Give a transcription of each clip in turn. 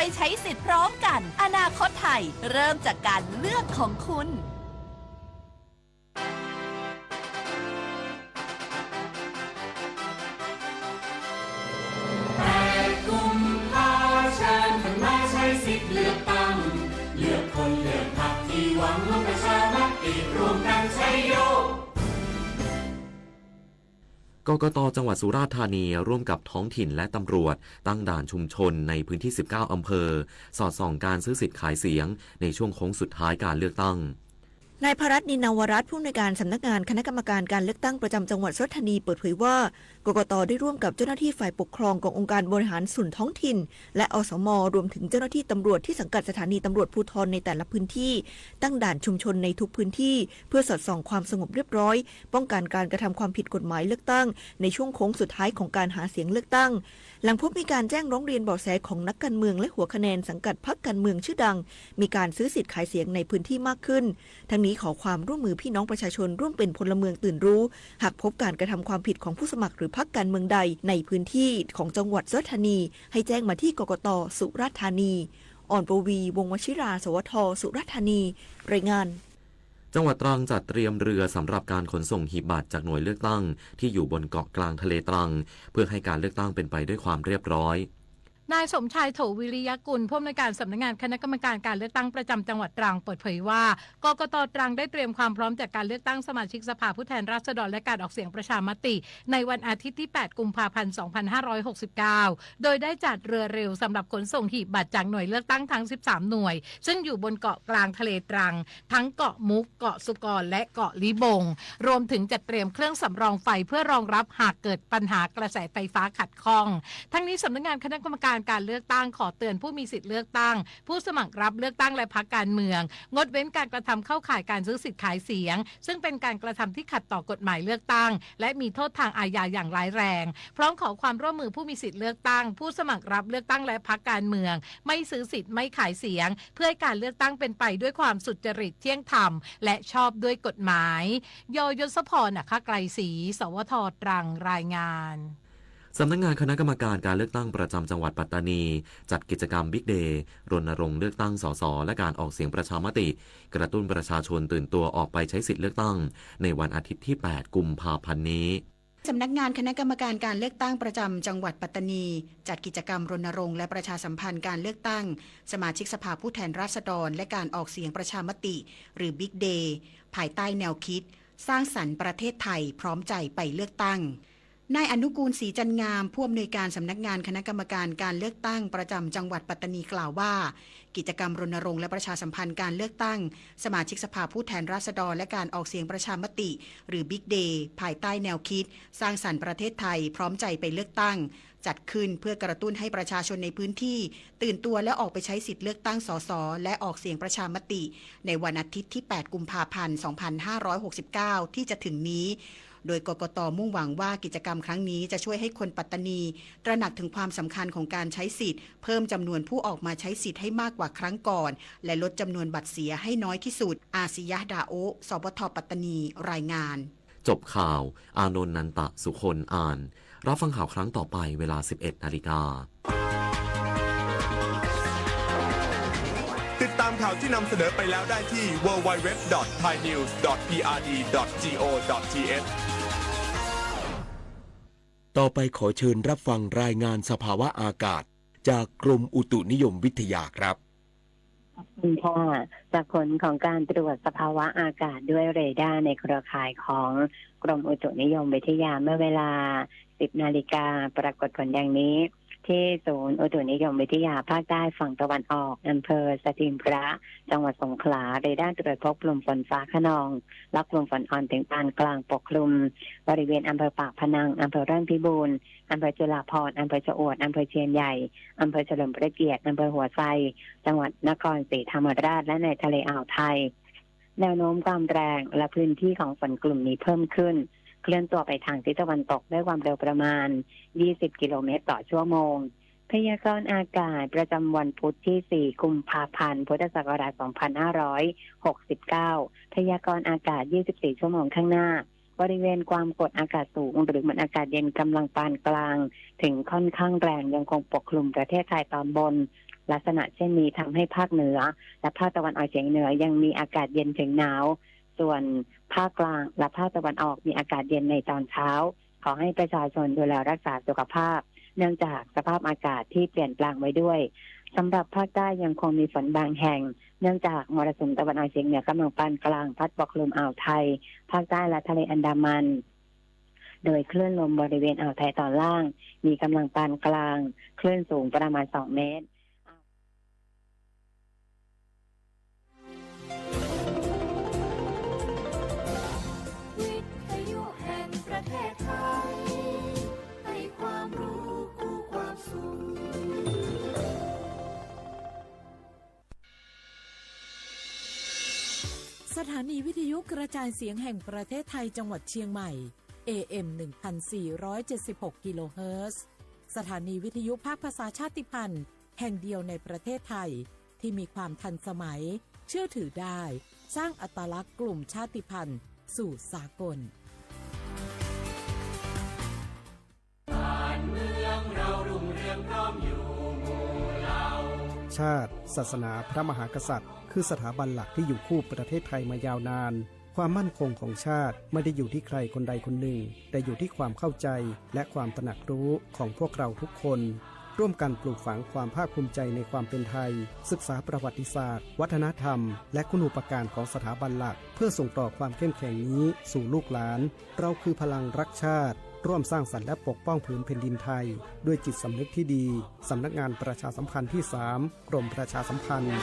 ไปใช้สิทธิ์พร้อมกัน อนาคตไทยเริ่มจากการเลือกของคุณ แปดกุมภา เชิญท่านมาใช้สิทธิ์เลือกตั้ง เลือกคนเลือกพรรคที่หวังลงประชามติ ร่วมกันชัยโย กกต จังหวัดสุราษฎร์ธานี ร่วมกับท้องถิ่นและตำรวจ ตั้งด่านชุมชนในพื้นที่ สิบเก้า อำเภอ สอดส่องการซื้อสิทธิ์ขายเสียง ในช่วงโค้งสุดท้ายการเลือกตั้ง นายพรัตน์ นินนาวรัตน์ ผู้อำนวยการสำนักงานคณะกรรมการการเลือกตั้งประจำจังหวัดสุราษฎร์ธานี เปิดเผยว่า กกต ได้ร่วมกับเจ้าหน้าที่ฝ่ายปกครองขององค์การบริหารส่วนท้องถิ่น และ อสม รวมถึงเจ้าหน้าที่ตำรวจที่สังกัดสถานีตำรวจภูธรในแต่ละพื้นที่ ตั้งด่านชุมชนในทุกพื้นที่ เพื่อสอดส่องความสงบเรียบร้อย ป้องกันการกระทำความผิดกฎหมายเลือกตั้ง ในช่วงโค้งสุดท้ายของการหาเสียงเลือกตั้ง หลังพบมีการแจ้งร้องเรียนเบาะแสของนักการเมืองและหัวคะแนนสังกัดพรรคการเมืองชื่อดัง มีการซื้อสิทธิ์ขายเสียงในพื้นที่มากขึ้น ทั้งนี้ขอความร่วมมือพี่น้องประชาชนร่วมเป็นพลเมืองตื่นรู้ หากพบการกระทำความผิดของผู้สมัครหรือพรรคการเมืองใดในพื้นที่ของจังหวัดสุราษฎร์ธานี ให้แจ้งมาที่ กกต สุราษฎร์ธานี อ่อนปวี วงศ์วชิรา สวท สุราษฎร์ธานี รายงาน จังหวัดตรังจัดเตรียมเรือสำหรับการขนส่งหีบบัตรจากหน่วยเลือกตั้งที่อยู่บนเกาะกลางทะเลตรัง เพื่อให้การเลือกตั้งเป็นไปด้วยความเรียบร้อย นายสมชาย โถวิริยกุล ผู้อำนวยการสำนักงานคณะกรรมการการเลือกตั้งประจำจังหวัดตรัง เปิดเผยว่า กกต ตรังได้เตรียมความพร้อมจัดการเลือกตั้งสมาชิกสภาผู้แทนราษฎรและการออกเสียงประชามติ ในวันอาทิตย์ที่ แปด กุมภาพันธ์ สองพันห้าร้อยหกสิบเก้า โดยได้จัดเรือเร็วสำหรับขนส่งหีบบัตรจากหน่วยเลือกตั้งทั้ง สิบสาม หน่วย ซึ่งอยู่บนเกาะกลางทะเลตรัง ทั้งเกาะมุก เกาะสุกร และเกาะลิบง รวมถึงจัดเตรียมเครื่องสำรองไฟเพื่อรองรับหากเกิดปัญหากระแสไฟฟ้าขัดข้อง ทั้งนี้สำนักงานคณะกรรมการการเลือกตั้งขอเตือนผู้มีสิทธิ์เลือกตั้ง ผู้สมัครรับเลือกตั้งและพรรคการเมือง งดเว้นการกระทำเข้าข่ายการซื้อสิทธิ์ขายเสียง ซึ่งเป็นการกระทำที่ขัดต่อกฎหมายเลือกตั้ง และมีโทษทางอาญาอย่างร้ายแรง พร้อมขอความร่วมมือผู้มีสิทธิ์เลือกตั้ง ผู้สมัครรับเลือกตั้งและพรรคการเมือง ไม่ซื้อสิทธิ์ไม่ขายเสียง เพื่อให้การเลือกตั้งเป็นไปด้วยความสุจริตเที่ยงธรรม และชอบด้วยกฎหมาย ย ยศพร อัครไกรศรี สวท ตรัง รายงาน สำนักงานคณะกรรมการการเลือกตั้งประจำจังหวัดปัตตานี จัดกิจกรรม Big Day รณรงค์เลือกตั้ง สส และการออกเสียงประชามติ กระตุ้นประชาชนตื่นตัวออกไปใช้สิทธิ์เลือกตั้ง ในวันอาทิตย์ที่ แปด กุมภาพันธ์นี้ สำนักงานคณะกรรมการการเลือกตั้งประจำจังหวัดปัตตานี จัดกิจกรรมรณรงค์และประชาสัมพันธ์การเลือกตั้งสมาชิกสภาผู้แทนราษฎร และการออกเสียงประชามติ หรือ Big Day ภายใต้แนวคิด สร้างสรรค์ประเทศไทย พร้อมใจไปเลือกตั้ง นายอนุกูล ศรีจันทร์งาม ผู้อำนวยการสำนักงานคณะกรรมการการเลือกตั้งประจำจังหวัดปัตตานีกล่าวว่า กิจกรรมรณรงค์และประชาสัมพันธ์การเลือกตั้งสมาชิกสภาผู้แทนราษฎร และการออกเสียงประชามติ หรือ Big Day ภายใต้แนวคิด สร้างสรรค์ประเทศไทย พร้อมใจไปเลือกตั้ง จัดขึ้นเพื่อกระตุ้นให้ประชาชนในพื้นที่ ตื่นตัวและออกไปใช้สิทธิ์เลือกตั้ง สส และออกเสียงประชามติ ในวันอาทิตย์ที่ แปด กุมภาพันธ์ สองพันห้าร้อยหกสิบเก้า ที่จะถึงนี้ โดย กกต มุ่งหวังว่ากิจกรรมครั้งนี้จะช่วยให้คนปัตตานี ตระหนักถึงความสำคัญของการใช้สิทธิ์ เพิ่มจำนวนผู้ออกมาใช้สิทธิ์ให้มากกว่าครั้งก่อน และลดจำนวนบัตรเสียให้น้อยที่สุด อาซิยะห์ ดาโอะ สวท ปัตตานี รายงาน จบข่าว อานนท์ นันตะสุคน อ่าน รับฟังข่าวครั้งต่อไปเวลา สิบเอ็ด นาฬิกา ติดตามข่าวที่นำเสนอไปแล้วได้ที่ ดับเบิลยู ดับเบิลยู ดับเบิลยู ดอท ไทยนิวส์ ดอท พีอาร์ดี ดอท จีโอ ดอท ทีเอช ต่อไปขอเชิญรับฟังรายงานสภาวะอากาศจากกรมอุตุนิยมวิทยาครับ ขอบคุณค่ะ จากผลของการตรวจสภาวะอากาศด้วยเรดาร์ในเครือข่ายของกรมอุตุนิยมวิทยา เมื่อเวลา สิบ นาฬิกา ปรากฏผลดังนี้ ที่ศูนย์อุตุนิยมวิทยาภาคใต้ฝั่งตะวันออก อำเภอสถิงพระ จังหวัดสงขลา เรดาร์ตรวจพบกลุ่มฝนฟ้าคะนอง และกลุ่มฝนอ่อนถึงปานกลางปกคลุม บริเวณอำเภอปากพนัง อำเภอร่อนพิบูล อำเภอจุฬาภรณ์ อำเภอชะอวด อำเภอเชียนใหญ่ อำเภอเฉลิมพระเกียรติ อำเภอหัวไซ จังหวัดนครศรีธรรมราช และในทะเลอ่าวไทย แนวโน้มความแรงและพื้นที่ของฝนกลุ่มนี้เพิ่มขึ้น เคลื่อนตัวไปทางทิศตะวันตกด้วยความเร็วประมาณ ยี่สิบ กิโลเมตรต่อชั่วโมง พยากรณ์อากาศประจำวันพุธที่ สี่ กุมภาพันธ์ พุทธศักราช สองพันห้าร้อยหกสิบเก้า พยากรณ์อากาศ ยี่สิบสี่ ชั่วโมงข้างหน้า บริเวณความกดอากาศสูงหรือมวลอากาศเย็นกำลังปานกลาง ถึงค่อนข้างแรงยังคงปกคลุมประเทศไทยตอนบน ลักษณะเช่นนี้ทำให้ภาคเหนือและภาคตะวันออกเฉียงเหนือยังมีอากาศเย็นถึงหนาว ส่วนภาคกลางและภาคตะวันออกมีอากาศเย็นในตอนเช้า ขอให้ประชาชนดูแลรักษาสุขภาพ เนื่องจากสภาพอากาศที่เปลี่ยนแปลงไว้ด้วย สำหรับภาคใต้ยังคงมีฝนบางแห่ง เนื่องจากมรสุมตะวันออกเฉียงเหนือกำลังปานกลางพัดปกคลุมอ่าวไทย ภาคใต้และทะเลอันดามัน โดยคลื่นลมบริเวณอ่าวไทยตอนล่างมีกำลังปานกลาง คลื่นสูงประมาณสองเมตร วิทยุแห่งประเทศไทย ให้ความรู้คู่ความสุข สถานีวิทยุกระจายเสียงแห่งประเทศไทยจังหวัดเชียงใหม่ เอ เอ็ม หนึ่งพันสี่ร้อยเจ็ดสิบหก กิโลเฮิรตซ์ สถานีวิทยุภาคภาษาชาติพันธุ์แห่งเดียวในประเทศไทย ที่มีความทันสมัย เชื่อถือได้ สร้างอัตลักษณ์กลุ่มชาติพันธุ์สู่สากล ชาติ ศาสนา พระมหากษัตริย์ คือสถาบันหลักที่อยู่คู่ประเทศไทยมายาวนาน ความมั่นคงของชาติไม่ได้อยู่ที่ใครคนใดคนหนึ่ง แต่อยู่ที่ความเข้าใจและความตระหนักรู้ของพวกเราทุกคน ร่วมกันปลูกฝังความภาคภูมิใจในความเป็นไทย ศึกษาประวัติศาสตร์ วัฒนธรรม และคุณูปการของสถาบันหลัก เพื่อส่งต่อความเข้มแข็งนี้สู่ลูกหลาน เราคือพลังรักชาติ ร่วมสร้างสรรค์และปกป้องผืนแผ่นดินไทย ด้วยจิตสำนึกที่ดี สำนักงานประชาสัมพันธ์ที่สาม กรมประชาสัมพันธ์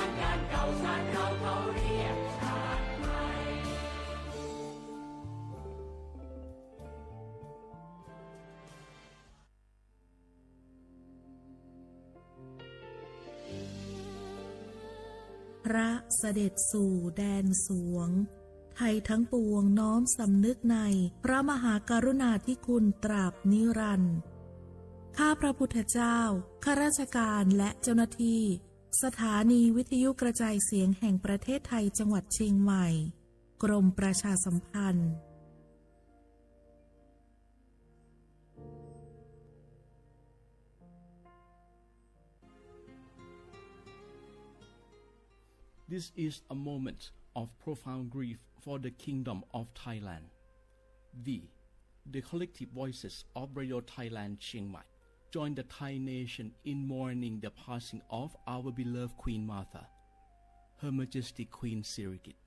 พระเสด็จสู่แดนสวง ไทยทั้งปวงน้อมสำนึกในพระมหากรุณาธิคุณตราบนิรันดร์ ข้าพระพุทธเจ้า ข้าราชการและเจ้าหน้าที่ สถานีวิทยุกระจายเสียงแห่งประเทศไทยจังหวัดเชียงใหม่ กรมประชาสัมพันธ์ This is a moment of profound grief for the Kingdom of Thailand. We, the collective voices of Radio Thailand Chiang Mai, join the Thai nation in mourning the passing of our beloved Queen Mother, Her Majesty Queen Sirikit.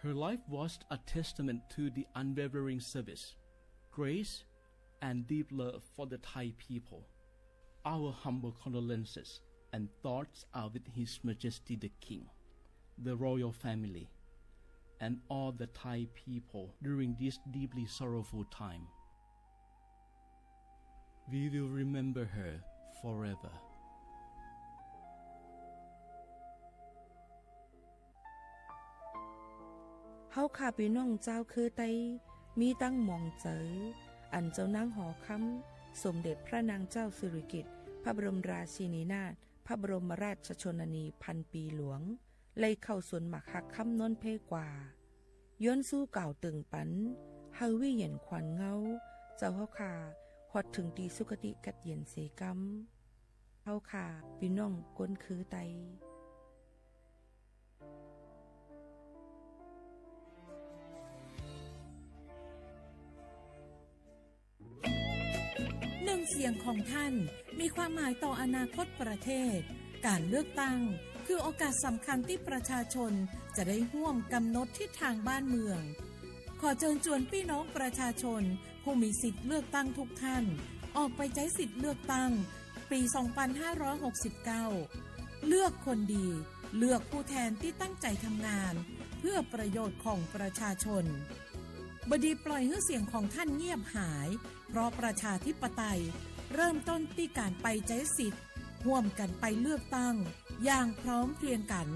Her life was a testament to the unwavering service, grace, and deep love for the Thai people. Our humble condolences and thoughts are with His Majesty the King, the royal family, and all the Thai people during this deeply sorrowful time. We will remember her forever. เฮาข้าพี่น้องจาวเครือไต มีตังหมองเจ๋อ อันเจ้านางหอคำ สมเด็จพระนางเจ้าสิริกิติ์ พระบรมราชินีนาถ พระบรมราชชนนีพันปีหลวง ไล่เข้าสวนหมากฮักคำนนเพกว่า ย้อนสู้กล่าวเติ่งปัน เฮาวิญญาณขวัญเงา เจ้าเฮาข้า ฮอดถึงตีสุคติกัดเย็นเสกำ เฮาข้าพี่น้องคนเครือไต หนึ่งเสียงของท่านมีความหมายต่ออนาคตประเทศ การเลือกตั้งคือโอกาสสำคัญที่ประชาชนจะได้ร่วมกำหนดทิศทางบ้านเมือง ขอเชิญชวนพี่น้องประชาชนผู้มีสิทธิ์เลือกตั้งทุกท่าน ออกไปใช้สิทธิ์เลือกตั้ง ปีสองพันห้าร้อยหกสิบเก้า เลือกคนดี เลือกผู้แทนที่ตั้งใจทำงาน เพื่อประโยชน์ของประชาชน บ่ดีปล่อยหื้อเสียงของท่านเงียบหาย เพราะประชาธิปไตยเริ่มต้นที่การไปใช้สิทธิ์ ร่วมกันไปเลือกตั้ง อย่างพร้อมเพรียงกัน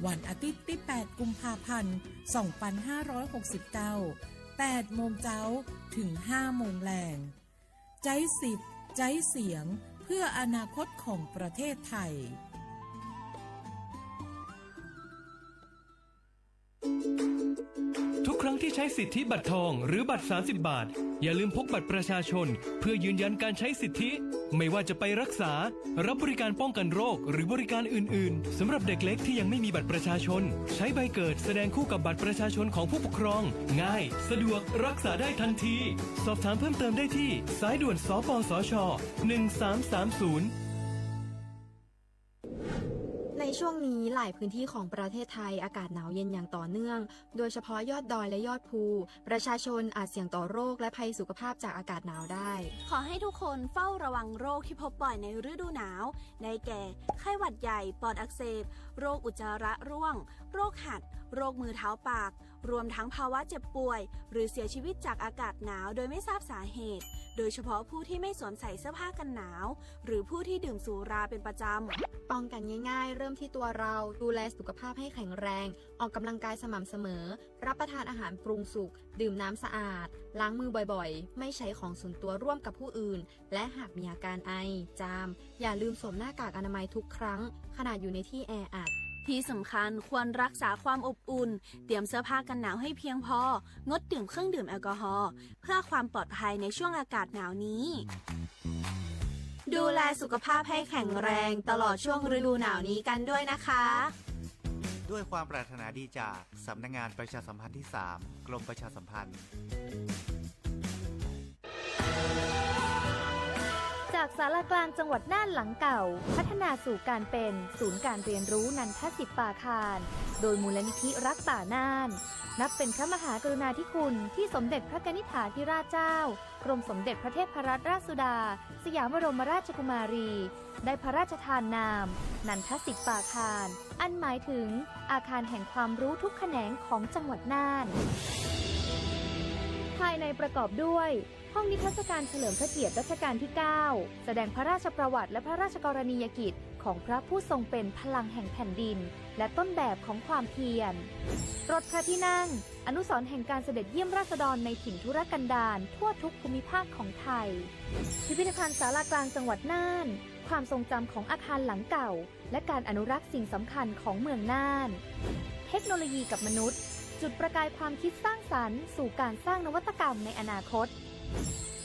วันอาทิตย์ที่แปดกุมภาพันธ์สองพันห้าร้อยหกสิบเก้า แปดโมงเจ๊าถึงห้าโมงแลง ใจ๊สิทธิ์ ใจ๊เสียง เพื่ออนาคตของประเทศไทย ทุกครั้ง ที่ใช้สิทธิบัตรทองหรือบัตรสามสิบบาท อย่าลืมพกบัตรประชาชนเพื่อยืนยันการใช้สิทธิ ไม่ว่าจะไปรักษา รับบริการป้องกันโรค หรือบริการอื่นๆ สำหรับเด็กเล็กที่ยังไม่มีบัตรประชาชน ใช้ใบเกิดแสดงคู่กับบัตรประชาชนของผู้ปกครอง ง่าย สะดวก รักษาได้ทันที สอบถามเพิ่มเติมได้ที่สายด่วน สปสช หนึ่งสามสามศูนย์ ในช่วงนี้หลายพื้นที่ของประเทศไทยอากาศหนาวเย็นอย่างต่อเนื่อง โดยเฉพาะยอดดอยและยอดภู ประชาชนอาจเสี่ยงต่อโรคและภัยสุขภาพจากอากาศหนาวได้ ขอให้ทุกคนเฝ้าระวังโรคที่พบบ่อยในฤดูหนาว ได้แก่ ไข้หวัดใหญ่ ปอดอักเสบ โรคอุจจาระร่วง โรคหัด โรคมือเท้าปาก รวมทั้งภาวะเจ็บป่วย หรือเสียชีวิตจากอากาศหนาวโดยไม่ทราบสาเหตุ โดยเฉพาะผู้ที่ไม่สวมใส่เสื้อผ้ากันหนาว หรือผู้ที่ดื่มสุราเป็นประจำ ป้องกันง่ายๆ เริ่มที่ตัวเรา ดูแลสุขภาพให้แข็งแรง ออกกำลังกายสม่ำเสมอ รับประทานอาหารปรุงสุก ดื่มน้ำสะอาด ล้างมือบ่อยๆ ไม่ใช้ของส่วนตัวร่วมกับผู้อื่น และหากมีอาการไอ จาม อย่าลืมสวมหน้ากากอนามัยทุกครั้ง ขณะอยู่ในที่แออัด ที่สำคัญควรรักษาความอบอุ่น เตรียมเสื้อผ้ากันหนาวให้เพียงพอ งดดื่มเครื่องดื่มแอลกอฮอล์ เพื่อความปลอดภัยในช่วงอากาศหนาวนี้ ดูแลสุขภาพให้แข็งแรงตลอดช่วงฤดูหนาวนี้กันด้วยนะคะ ด้วยความปรารถนาดีจากสำนักงานประชาสัมพันธ์ที่สาม กรมประชาสัมพันธ์ จากศาลากลางจังหวัดน่านหลังเก่า พัฒนาสู่การเป็นศูนย์การเรียนรู้นันทสิทธิ์ปาคาร โดยมูลนิธิรักป่าน่าน นับเป็นพระมหากรุณาธิคุณที่สมเด็จพระกนิษฐาธิราชเจ้า กรมสมเด็จพระเทพรัตนราชสุดา สยามบรมราชกุมารี ได้พระราชทานนาม นันทสิทธิ์ปาคาร อันหมายถึงอาคารแห่งความรู้ทุกแขนงของจังหวัดน่าน ภายในประกอบด้วย ห้องนิทรรศการเฉลิมพระเกียรติรัชกาลที่เก้า แสดงพระราชประวัติและพระราชกรณียกิจของพระผู้ทรงเป็นพลังแห่งแผ่นดิน และต้นแบบของความเพียร รถพระที่นั่ง อนุสรณ์แห่งการเสด็จเยี่ยมราษฎรในถิ่นทุรกันดารทั่วทุกภูมิภาคของไทย พิพิธภัณฑ์ศาลากลางจังหวัดน่าน ความทรงจำของอาคารหลังเก่า และการอนุรักษ์สิ่งสำคัญของเมืองน่าน เทคโนโลยีกับมนุษย์ จุดประกายความคิดสร้างสรรค์สู่การสร้างนวัตกรรมในอนาคต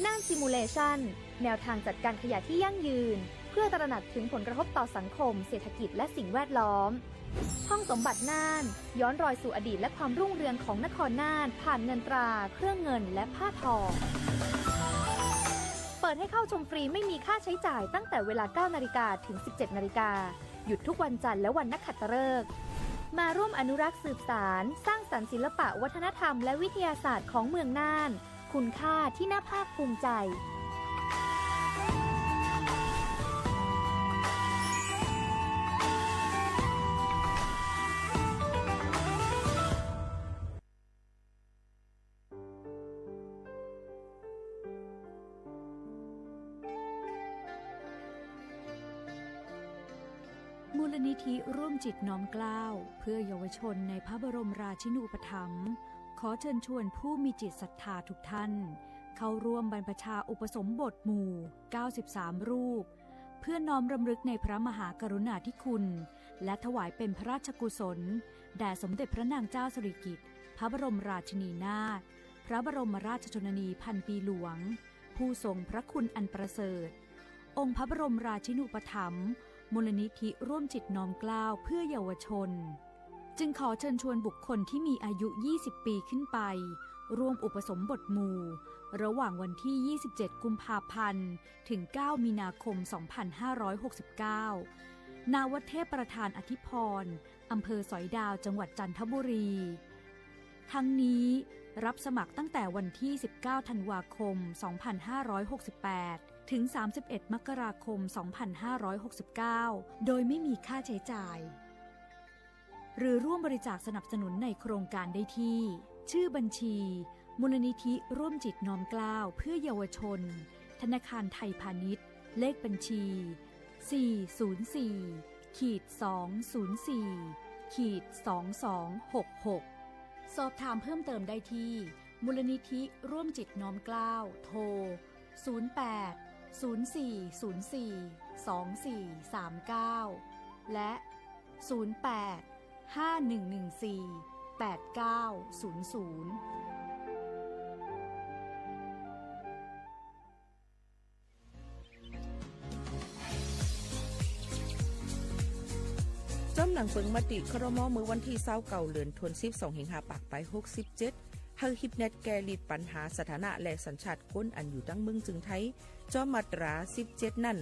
น่าน Simulation แนวทางจัดการขยะที่ยั่งยืน เพื่อตระหนักถึงผลกระทบต่อสังคม เศรษฐกิจ และสิ่งแวดล้อม ห้องสมบัติน่าน ย้อนรอยสู่อดีตและความรุ่งเรืองของนครน่าน ผ่านเงินตรา เครื่องเงิน และผ้าทอ เปิดให้เข้าชมฟรีไม่มีค่าใช้จ่ายตั้งแต่เวลา เก้านาฬิกา ถึง สิบเจ็ดนาฬิกา หยุดทุกวันจันทร์และวันนักขัตฤกษ์ มาร่วมอนุรักษ์สืบสาน สร้างสรรค์ศิลปะวัฒนธรรมและวิทยาศาสตร์ของเมืองน่าน คุณค่าที่น่าภาคภูมิใจ มูลนิธิร่วมจิตน้อมเกล้าเพื่อเยาวชนในพระบรมราชินูปถัมภ์ ขอเชิญชวนผู้มีจิตศรัทธาทุกท่าน เข้าร่วมบรรพชาอุปสมบทหมู่ เก้าสิบสามรูป เพื่อน้อมรำลึกในพระมหากรุณาธิคุณ และถวายเป็นพระราชกุศล แด่สมเด็จพระนางเจ้าสิริกิติ์ พระบรมราชินีนาถ พระบรมราชชนนีพันปีหลวง ผู้ทรงพระคุณอันประเสริฐ องค์พระบรมราชินูปถัมภ์ มูลนิธิร่วมจิตน้อมเกล้าเพื่อเยาวชน จึงขอเชิญชวนบุคคลที่มีอายุ ยี่สิบปีขึ้นไป ร่วมอุปสมบทหมู่ ระหว่างวันที่ ยี่สิบเจ็ดกุมภาพันธ์ ถึง เก้ามีนาคม สองพันห้าร้อยหกสิบเก้า ณ วัดเทพประธานอธิพร อำเภอสอยดาว จังหวัดจันทบุรี ทั้งนี้รับสมัครตั้งแต่วันที่ สิบเก้าธันวาคม สองพันห้าร้อยหกสิบแปด ถึง สามสิบเอ็ดมกราคม สองพันห้าร้อยหกสิบเก้า โดยไม่มีค่าใช้จ่าย หรือร่วมบริจาคสนับสนุนในโครงการได้ที่ ชื่อบัญชี มูลนิธิร่วมจิตน้อมเกล้าเพื่อเยาวชน ธนาคารไทยพาณิชย์ เลขบัญชี สี่ศูนย์สี่ ขีด สองศูนย์สี่ ขีด สองสองหกหก สอบถามเพิ่มเติมได้ที่ มูลนิธิร่วมจิตน้อมเกล้า โทร ศูนย์แปด ศูนย์สี่ศูนย์สี่ สองสี่สามเก้า และ ศูนย์แปด ห้าหนึ่งหนึ่งสี่ แปดเก้าศูนย์ศูนย์ จ้อมหนังเปิงมติครม. เมื่อวันที่ซาวเก้า เดือนธันวาคม สองพันห้าร้อยหกสิบเจ็ด เฮา HIPNET แก้หลีดปัญหาสถานะและสัญชาติคนอันอยู่ตั้งเมืองจึงไทย จ้อมมาตราสิบเจ็ด นั่น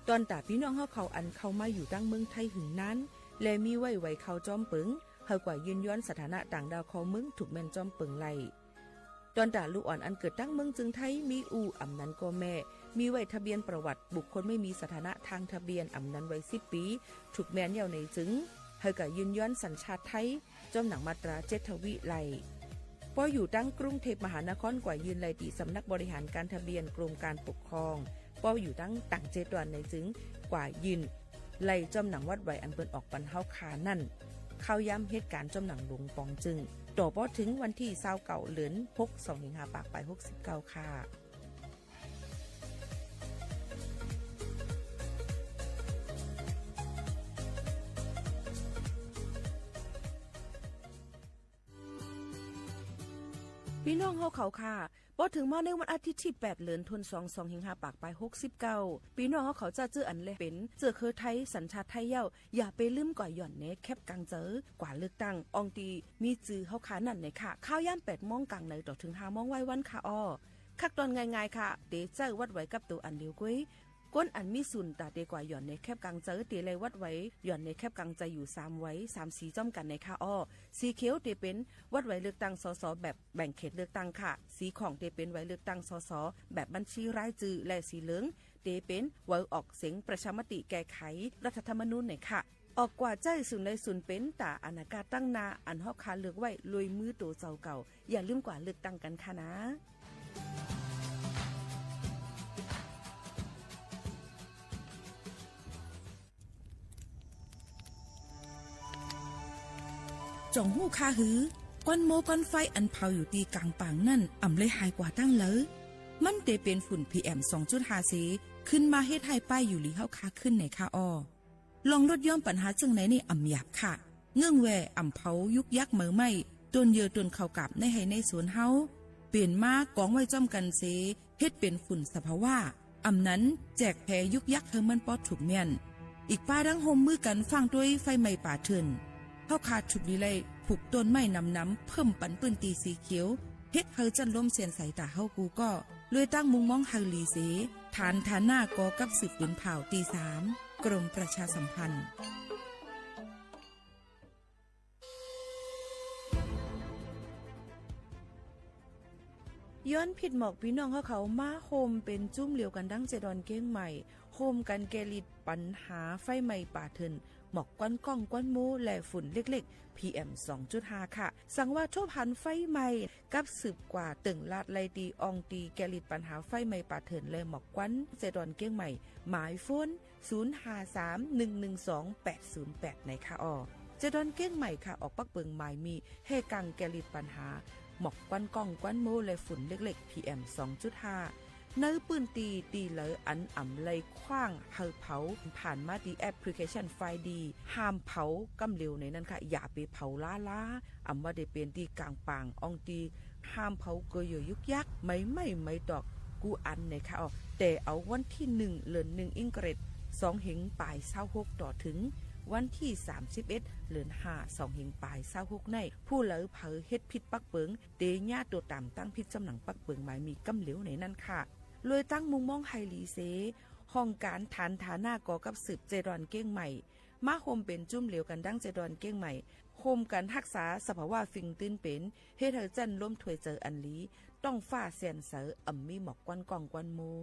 ตอนตาพี่น้องเฮาเขาอันเข้ามาอยู่ตั้งเมืองไทยหึงนาน และมีไว้ไหวเข้าจ้อมเปิง เฮากว่ายื่นย้อนสถานะต่างด้าวเข้าเมือง ถูกแม่นจ้อมเปิงไล่ ตอนตาลูกอ่อนอันเกิดตั้งเมืองจึงไทย มีอู้อ่ำนั้นก็แม่ มีไว้ทะเบียนประวัติบุคคลไม่มีสถานะทางทะเบียนอ่ำนั้นไว้สิบปี ถูกแม่นเยี่ยวในจึง เฮากว่ายื่นย้อนสัญชาติไทย จ้อมหนังมาตราเจ็ดทวีไล่ ป้ออยู่ตั้งกรุงเทพมหานครกว่ายื่นไล่ตี้สำนักบริหารการทะเบียนกรมการปกครอง ป้ออยู่ตั้งต่างเจดอนในจึง กว่ายื่นไล่จ้อมหนังวัดไหวอันเปิ้นออกปันเฮาคานั่น ข้าวยามเหตุการณ์จ้อมหนังหลวงปองจึง ต่อป้อถึงวันที่ซาวเก้า เดือนหก สองพันห้าร้อยหกสิบเก้า ค่ะ พี่น้องเฮาเขาค่ะ พอถึงมาในวันอาทิตย์ที่แปด เดือนธันวาคม สองพันห้าร้อยหกสิบเก้า พี่น้องเฮาเขาเจ้าเจื้ออันแลเป็นเจื้อเครือไทยสัญชาติไทยเย้า อย่าไปลืมกว่าหย่อนแนแคปกลางเจอ กว่าเลือกตั้ง อองตีมีจื่อเฮาค่ะนั่นไหนค่ะ ข้าวยามแปดโมงกลางในต่อถึงห้าโมงไหว้วันค่ะอ้อ คักตอนง่ายๆค่ะ เต๋เจ้าวัดไหวกับตัวอันเดียวกุ้ย ก้นอันมีสุนตาเต๋กว่าหย่อนแนแคปกลางเจอ เต๋ไล่วัดไหวหย่อนแนแคปกลางเจออยู่สามไหว สามสีจ้อมกันในค่ะอ้อ สีเขียวเต๋เป็นวัดไหวเลือกตั้ง สส แบบแบ่งเขตเลือกตั้งค่ะ สีข่องเต๋เป็นไหวเลือกตั้ง สส แบบบัญชีรายจื่อ และสีเหลืองเต๋เป็นไหวออกเสียงประชามติแก้ไขรัฐธรรมนูญไหนค่ะ ออกกว่าใจ้สุนในสุนเป็นตาอนาคตตั้งหน้า อันเฮาคาเลือกไว้ลุยมือตัวเจ้าเก่า อย่าลืมกว่าเลือกตั้งกันค่ะนะ จ่องหู้คาหือ ก้อนโม้ก้อนไฟอันเผาอยู่ตีกลางป่างนั่น อ่ำเลยหายกว่าตั้งเหลอ มันเต๋เป็นฝุ่น พีเอ็ม สองจุดห้า เส ขึ้นมาเฮ็ดให้ป้ายอยู่หลีเฮาคาขึ้นไหนค่ะอ้อ ลองลดย่อมปัญหาเจิ่งไหนนี่อ่ำหยาบค่ะ เงื่องแว่อ่ำเผายุกยักษ์เหมอไหม้ ต้นเยื่อต้นเข้ากาบในไฮ่ในสวนเฮา เปลี่ยนมากองไว้จ้อมกันเส เฮ็ดเป็นฝุ่นสภาวะ อ่ำนั้นแจกแผลยุกยักษ์เฮามันปอดถูกเมี้ยน อีกป้าดั้งโฮมมือกันฟั่งด้วยไฟไหม้ป่าเถื่อน เฮาขาดถูกดีไล่ผูกต้นไม้นำๆ เพิ่มปันปื้นตีสีเขียว เฮ็ดเฮาจั้นลมเสียนใสตาเฮากูก็ ด้วยตั้งมุงมองเฮาหลีเส ฐานฐานะก่อกับสืบปืนเผ่าตีสาม กรมประชาสัมพันธ์ ย้อนผิดหมอกปี้น้องเฮาเขามาโฮมเป็นจุ้มเหลียวกันดั้งเจดอนเก้งใหม่ โฮมกันแก้หลีดปัญหาไฟไหม้ป่าเถื่อน หมอกควันก้องควันโม้และฝุ่นเล็กๆ พีเอ็ม สองจุดห้า ค่ะ สังว่าทบหันไฟไหม้ กับสืบกว่าเติ่งลาดไล่ตีอองตีแก้หลีดปัญหาไฟไหม้ป่าเถื่อนและหมอกควัน เจดอนเก้งใหม่ หมายโฟน ศูนย์ห้าสาม หนึ่งหนึ่งสอง แปดศูนย์แปด ไหนค่ะอ้อ เจดอนเก้งใหม่ค่ะ ออกปักเปิงหมายมีแห่กังแก้หลีดปัญหา หมอกควันก้องควันโม้และฝุ่นเล็กๆ พีเอ็ม สองจุดห้า ในปื้นตีตีเหลออันอ่ำไล่ขว้างเฮาเผา ผ่านมาตีแอปพลิเคชันไฟดี ห้ามเผาก้ำเหลียวในนั้นค่ะ อย่าไปเผาล้าๆ อ่ำว่าได้เป็นตีกลางป่างอองตี ห้ามเผาเกยเยื่อยุกยักษ์ ไม้ไหม้ไม้ตอก กู้อันไหนค่ะอ้อ แต่เอาวันที่หนึ่ง เดือนหนึ่ง อิงเกรด สองเฮงปลายซาวหก ต่อถึงวันที่สามสิบเอ็ด เดือนห้า สองเฮงปลายซาวหก ใน ผู้เหลอเผาเฮ็ดผิดปักเปิง เต๋หญ้าตัวต่ำตั้งผิดจำหนังปักเปิงหมายมีก้ำเหลียวในนั้นค่ะ เลยตั้งมุงมองไฮหลีเส ห้องการฐานฐานะก่อกับสืบเจดอนเก้งใหม่ มาโฮมเป็นจุ้มเหลียวกันดั้งเจดอนเก้งใหม่ โฮมกันฮักษาสภาวะฟิงตื้นเป็น เฮ็ดเฮาจั้นลมถวยเจออันหลี ต้องฟ้าแสนเสอ อ่ำมีหมอกควันก้องควันโม้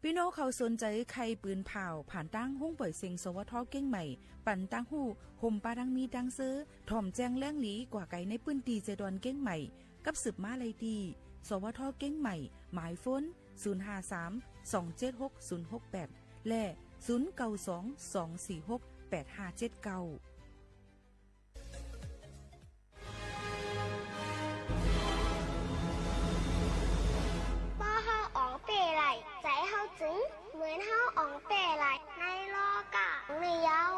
ปี้น้องเขาสนใจ๋ใค่ปืนผ่าว ผ่านตางห้องป่อยเซ็ง สวท เก้งใหม่ ปันตางหู้ โฮมปาดังมีดังเซอ ถ่อมแจ้งแรงหลีกว่าไกลในปื้นตีเจดอนเก้งใหม่ กับสืบมาไล่ตี้ สวท เก้งใหม่ หมายโฟน ศูนย์ห้าสาม สองเจ็ดหก ศูนย์หกแปด และ ศูนย์เก้าสอง สองสี่หก แปดห้าเจ็ดเก้า Mbuo hnangv orngx beih laic, zeix hnangv zingx, mueiz hnangv orngx beih laic, naaiv lorz gaax meih yaac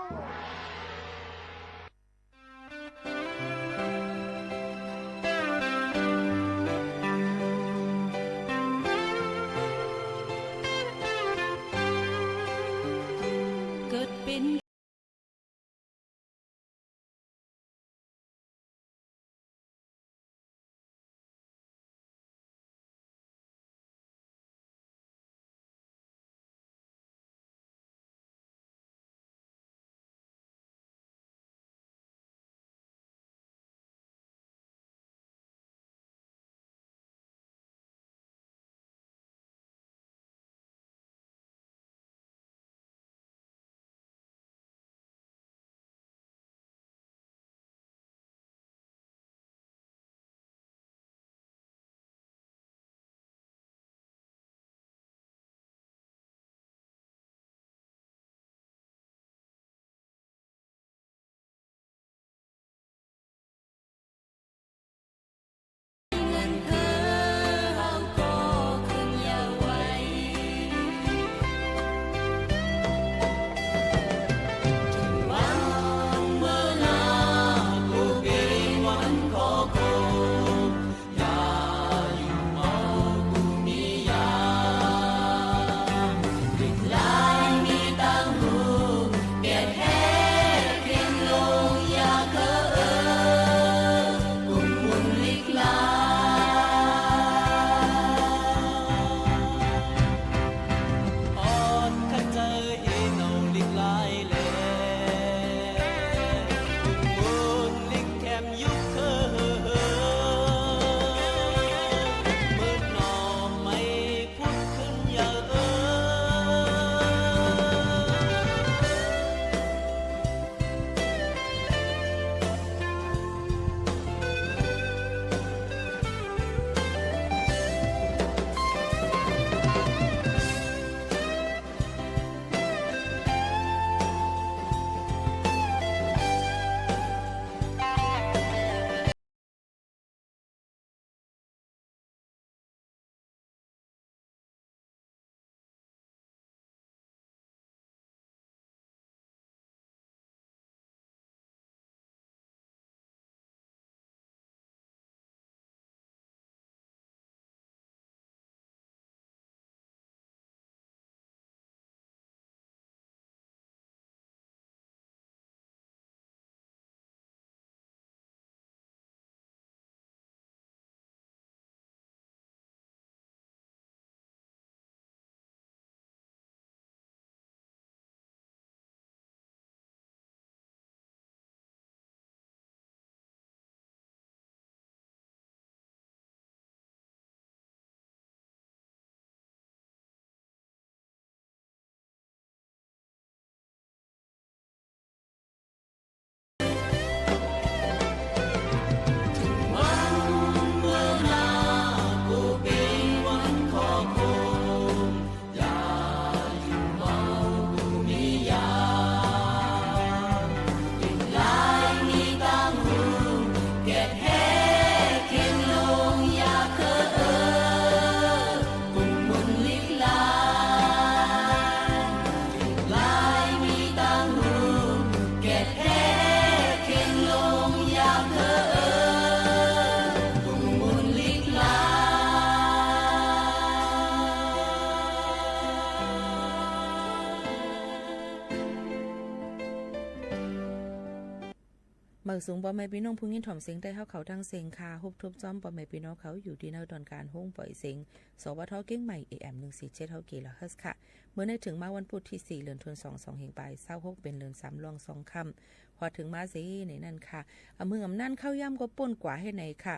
Mangc sung พ่อแม่พี่น้อง ผู้ ngin ถ่อม seng daaih เฮา เขา dangh seng ค่ะ hopv topv zormv พ่อแม่พี่น้อง เขา อยู่ ที่ หน้า ตอนการ ห้อง ปล่อย เสียง สวท เชียงใหม่ เอ เอ็ม หนึ่งสี่เจ็ด เฮา เก เฮา เฮิร์ตซ์ ค่ะ เมื่อ ได้ ถึง มา วันพุธ ที่ สี่ เดือนธันวา สอง สอง เฮง ปาย ซาว หก เป็น เดือน สาม ล่อง สอง ค่ำ พอ ถึง มา เส ใน นั่น ค่ะ อำเมือง อำนาจ เข้า ย่ำ ก็ ป้น กว่า ให้ ไหน ค่ะ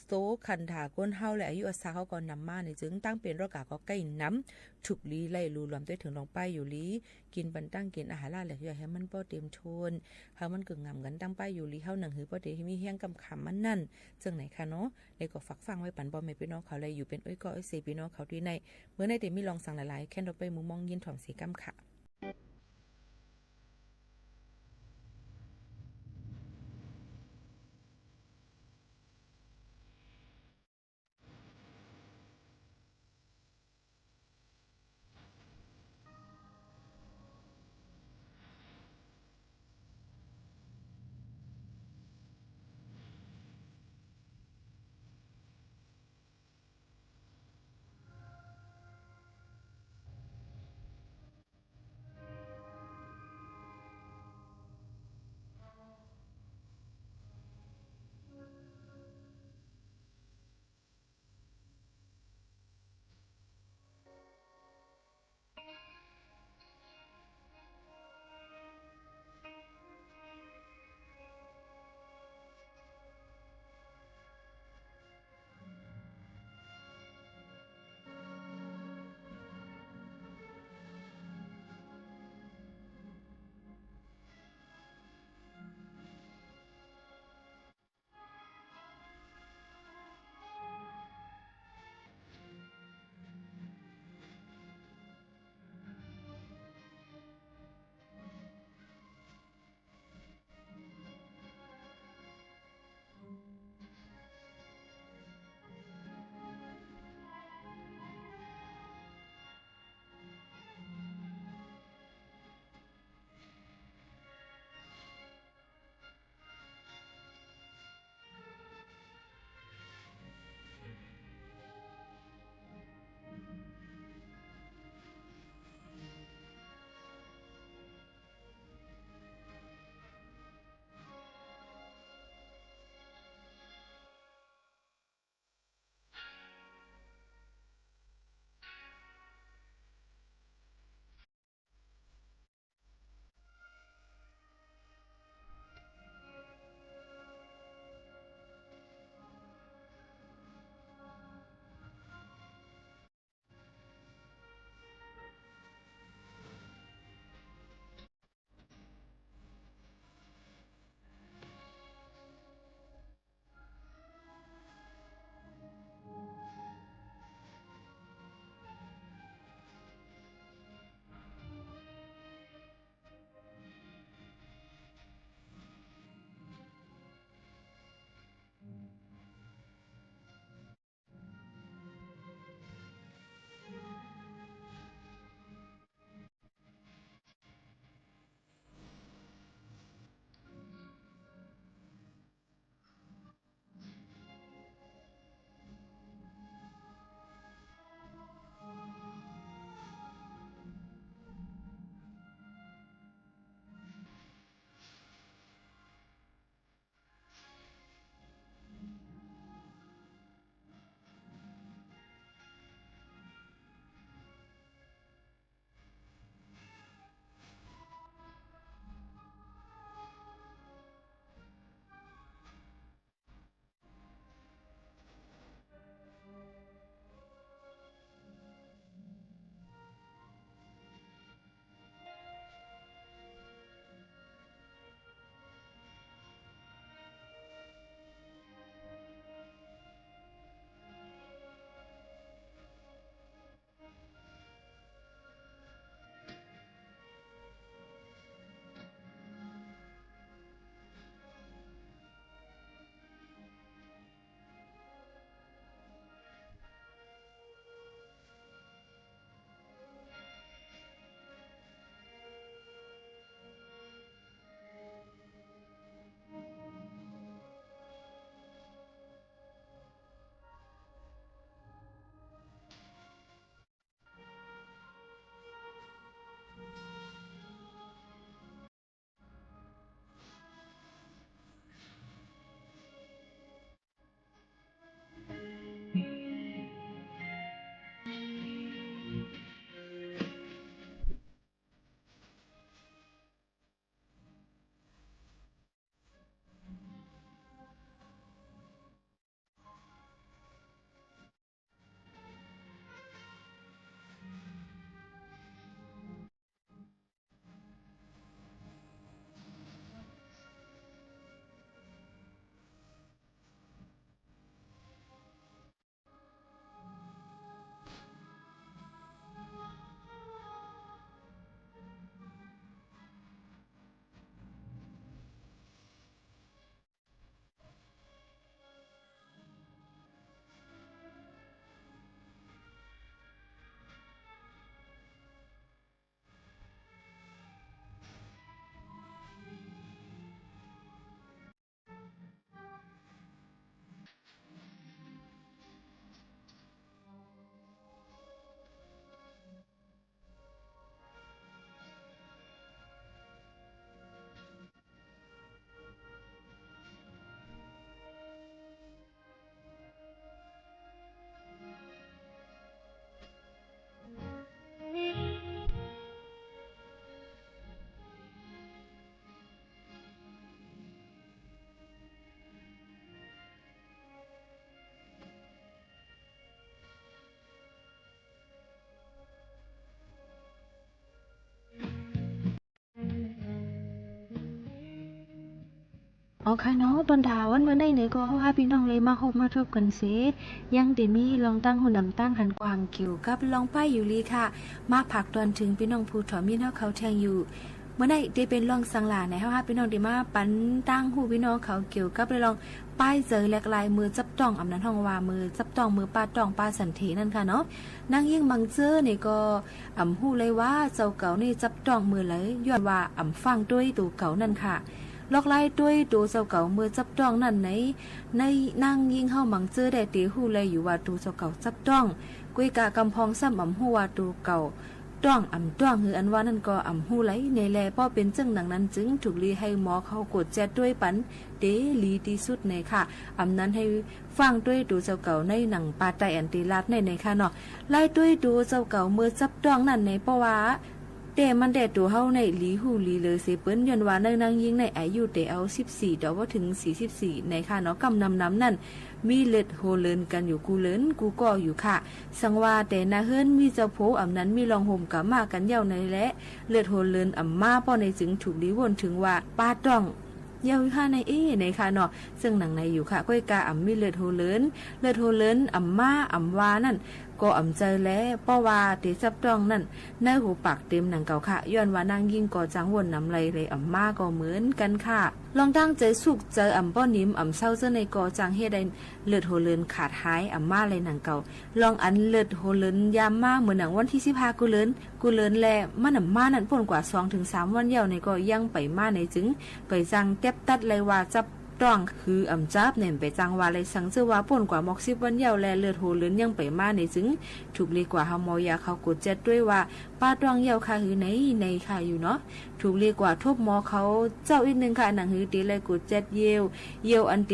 โส ขันถา คน เฮา และ อายุ อาสา เขา ก็ นำ มา ใน จึง ตั้ง เป็น โรคา ก็ ใกล้ หนำ ถูก หลี ไล่ หลู หลวม ได้ ถึง ลอง ป้าย อยู่ หลี กิน ปัน ตั้ง กิน อาหาร ล่า แหลก ย่อย ให้ มัน ป้อ เต็ม ทวน ให้ มัน เกิ่ง งาม กัน ตั้ง ป้าย อยู่ หลี เฮา หนัง หือ ป้อ เต มี แฮง กำ ขำ มัน นั่น เจิ่ง ไหน ค่ะ เนาะ ใน ก็ ฝาก ฟัง ไว้ ปัน พ่อแม่พี่น้อง เขา และ อยู่ เป็น อ้อย ก็ อ้อย เส พี่น้อง เขา ที่ ใน เมื่อ ได้ แต่ มี ลอง สัง หลายๆ แค่น เรา ไป มุมมอง ยิน ถ่อม เส กำ ค่ะ Oc, kaaix nor buonv-ndaax wuov mbuo naaiv nyei gorngv aqv, พี่น้อง leiz maaih hopv maaih topv guanh se, yangh deix mingh ลองตั้งหูลองตั้งตา หันกว้าง เกี่ยวกับ ลอง ป้ายอยู่ลี ค่ะ มาฝาก ตอน ถึง พี่น้อง ผู้ ถอม ยิน เฮา เขา แทง อยู่. เมื่อ naaiv เต เป็น ลอง สัง หล่า แหน่ เฮา หา พี่น้อง เต มา ปัน ตั้ง หู พี่น้อง เขา เกี่ยวกับ เรื่อง ป้าย เจอ แหลก ลาย เมือ จับต้อง อำ นั้น ห้อง ว่า เมือ จับต้อง เมือ ป้าต้อง ป้าสันเถ นั่น ค่ะ เนาะ. นาง ยิง บาง เจ้อ นี่ ก็ อำ หู เลย ว่า เจ้า เก่า นี่ จับต้อง เมือ ไหล ย้อน ว่า อำ ฟั่ง ตวย ตัว เก่า นั่น ค่ะ. ลอก ลาย ตวย ตัว เจ้า เก่า เมือ จับต้อง นั่น ใน ใน นาง ยิง เฮา บาง เจ้อ ได้ เต หู เลย อยู่ ว่า ตัว เจ้า เก่า จับต้อง. กวย กา กำ พอง ซ้ำ อำ หู ว่า ตัว เก่า ต้อง อำ ต้อง หือ อัน ว่า นั่น ก็ อำ หู เลย ใน แล ป้อ เป็น เจ้ง หนัง นั้น จึง ถูก ลี ให้ หมอ เขา กวด แจ๊ด ตวย ปัน เต๋ ลี ตี้ สุด ใน ค่ะ. อำ นั้น ให้ ฟั่ง ตวย ตัว เจ้า เก่า ใน หนัง ปา ไต อัน เต ลาด ใน ใน ค่ะ เนาะ. ลาย ตวย ตัว เจ้า เก่า เมือ จับต้อง นั่น ใน ป้อ ว่า เต้ มัน แด่ ตัว เฮา ใน หลี หู หลี เลย เส เปิ้น ย้อน ว่า ใน นาง ยิง ใน อายุ เต๋ เอา สิบสี่ เต๋อ บ่ ถึง สี่สิบสี่ ใน ค่ะ เนาะ. กำ นำ นำ นั่น มี เลือด โหเลิน กัน อยู่ กู เลิน กู ก่อ อยู่ ค่ะ. สัง ว่า แต่ หน้า เฮิรน มี เจ้า โผ อำ นั้น มี รอง ห่ม กา มา กัน เย้า ใน แล เลือด โหเลิน อำ มา ป้อ ใน จึง ถูก ลี ว่น ถึง ว่า ป้าต้อง เย้า ห้า ใน เอ ใน ค่ะ เนาะ. เจ้ง หนัง ใน อยู่ ค่ะ กวย กา อำ มี เลือด โหเลิน เลือด โหเลิน อำ มา อำ ว่า นั่น ก็ อำ เจอ แล ป้อ ว่า เต จับต้อง นั่น ใน หู ปาก เต็ม หนัง เก่า ค่ะ. ย้อน ว่า นาง ยิง ก็ จัง ว่น นำ เลย เลย อำ มา ก็ เหมือน กัน ค่ะ. ลอง ตั้ง ใจ สุก เจอ อำ ป้อ นิม อำ เศร้า เจ้อ ใน ก็ จัง เฮ็ด ให้ เลือด โหเลิน ขาด หาย อำ มา เลย หนัง เก่า. ลอง อัน เลือด โหเลิน ยาม มา เหมือน หนัง วันที่ สิบห้า กู เลิน กู เลิน แล มัน อำ มา นั่น ป่น กว่า สอง ถึง สาม วัน เย้า ใน ก็ ยัง ไป มา ใน จึง ไป จัง แต๊บ ตัด เลย ว่า จับต้อง หือ อำ จับ ใน ไป จัง ว่า เลย สัง เจ้อ ว่า ป่น กว่า หมอก สิบ วัน เย้า แล เลือด โหเลิน ยัง ไป มา ใน จึง ถูก ลี กว่า หา หมอ ยา เขา กวด แจ๊ด ตวย ว่า ป้าต้อง เย้า ค่ะ หือ ใน ใน ค่ะ อยู่ เนาะ. ถูก ลี กว่า ทบ หมอ เขา เจ้า อิด นึง ค่ะ หนัง หือ เต เลย กวด แจ๊ด เยล เยล อัน เต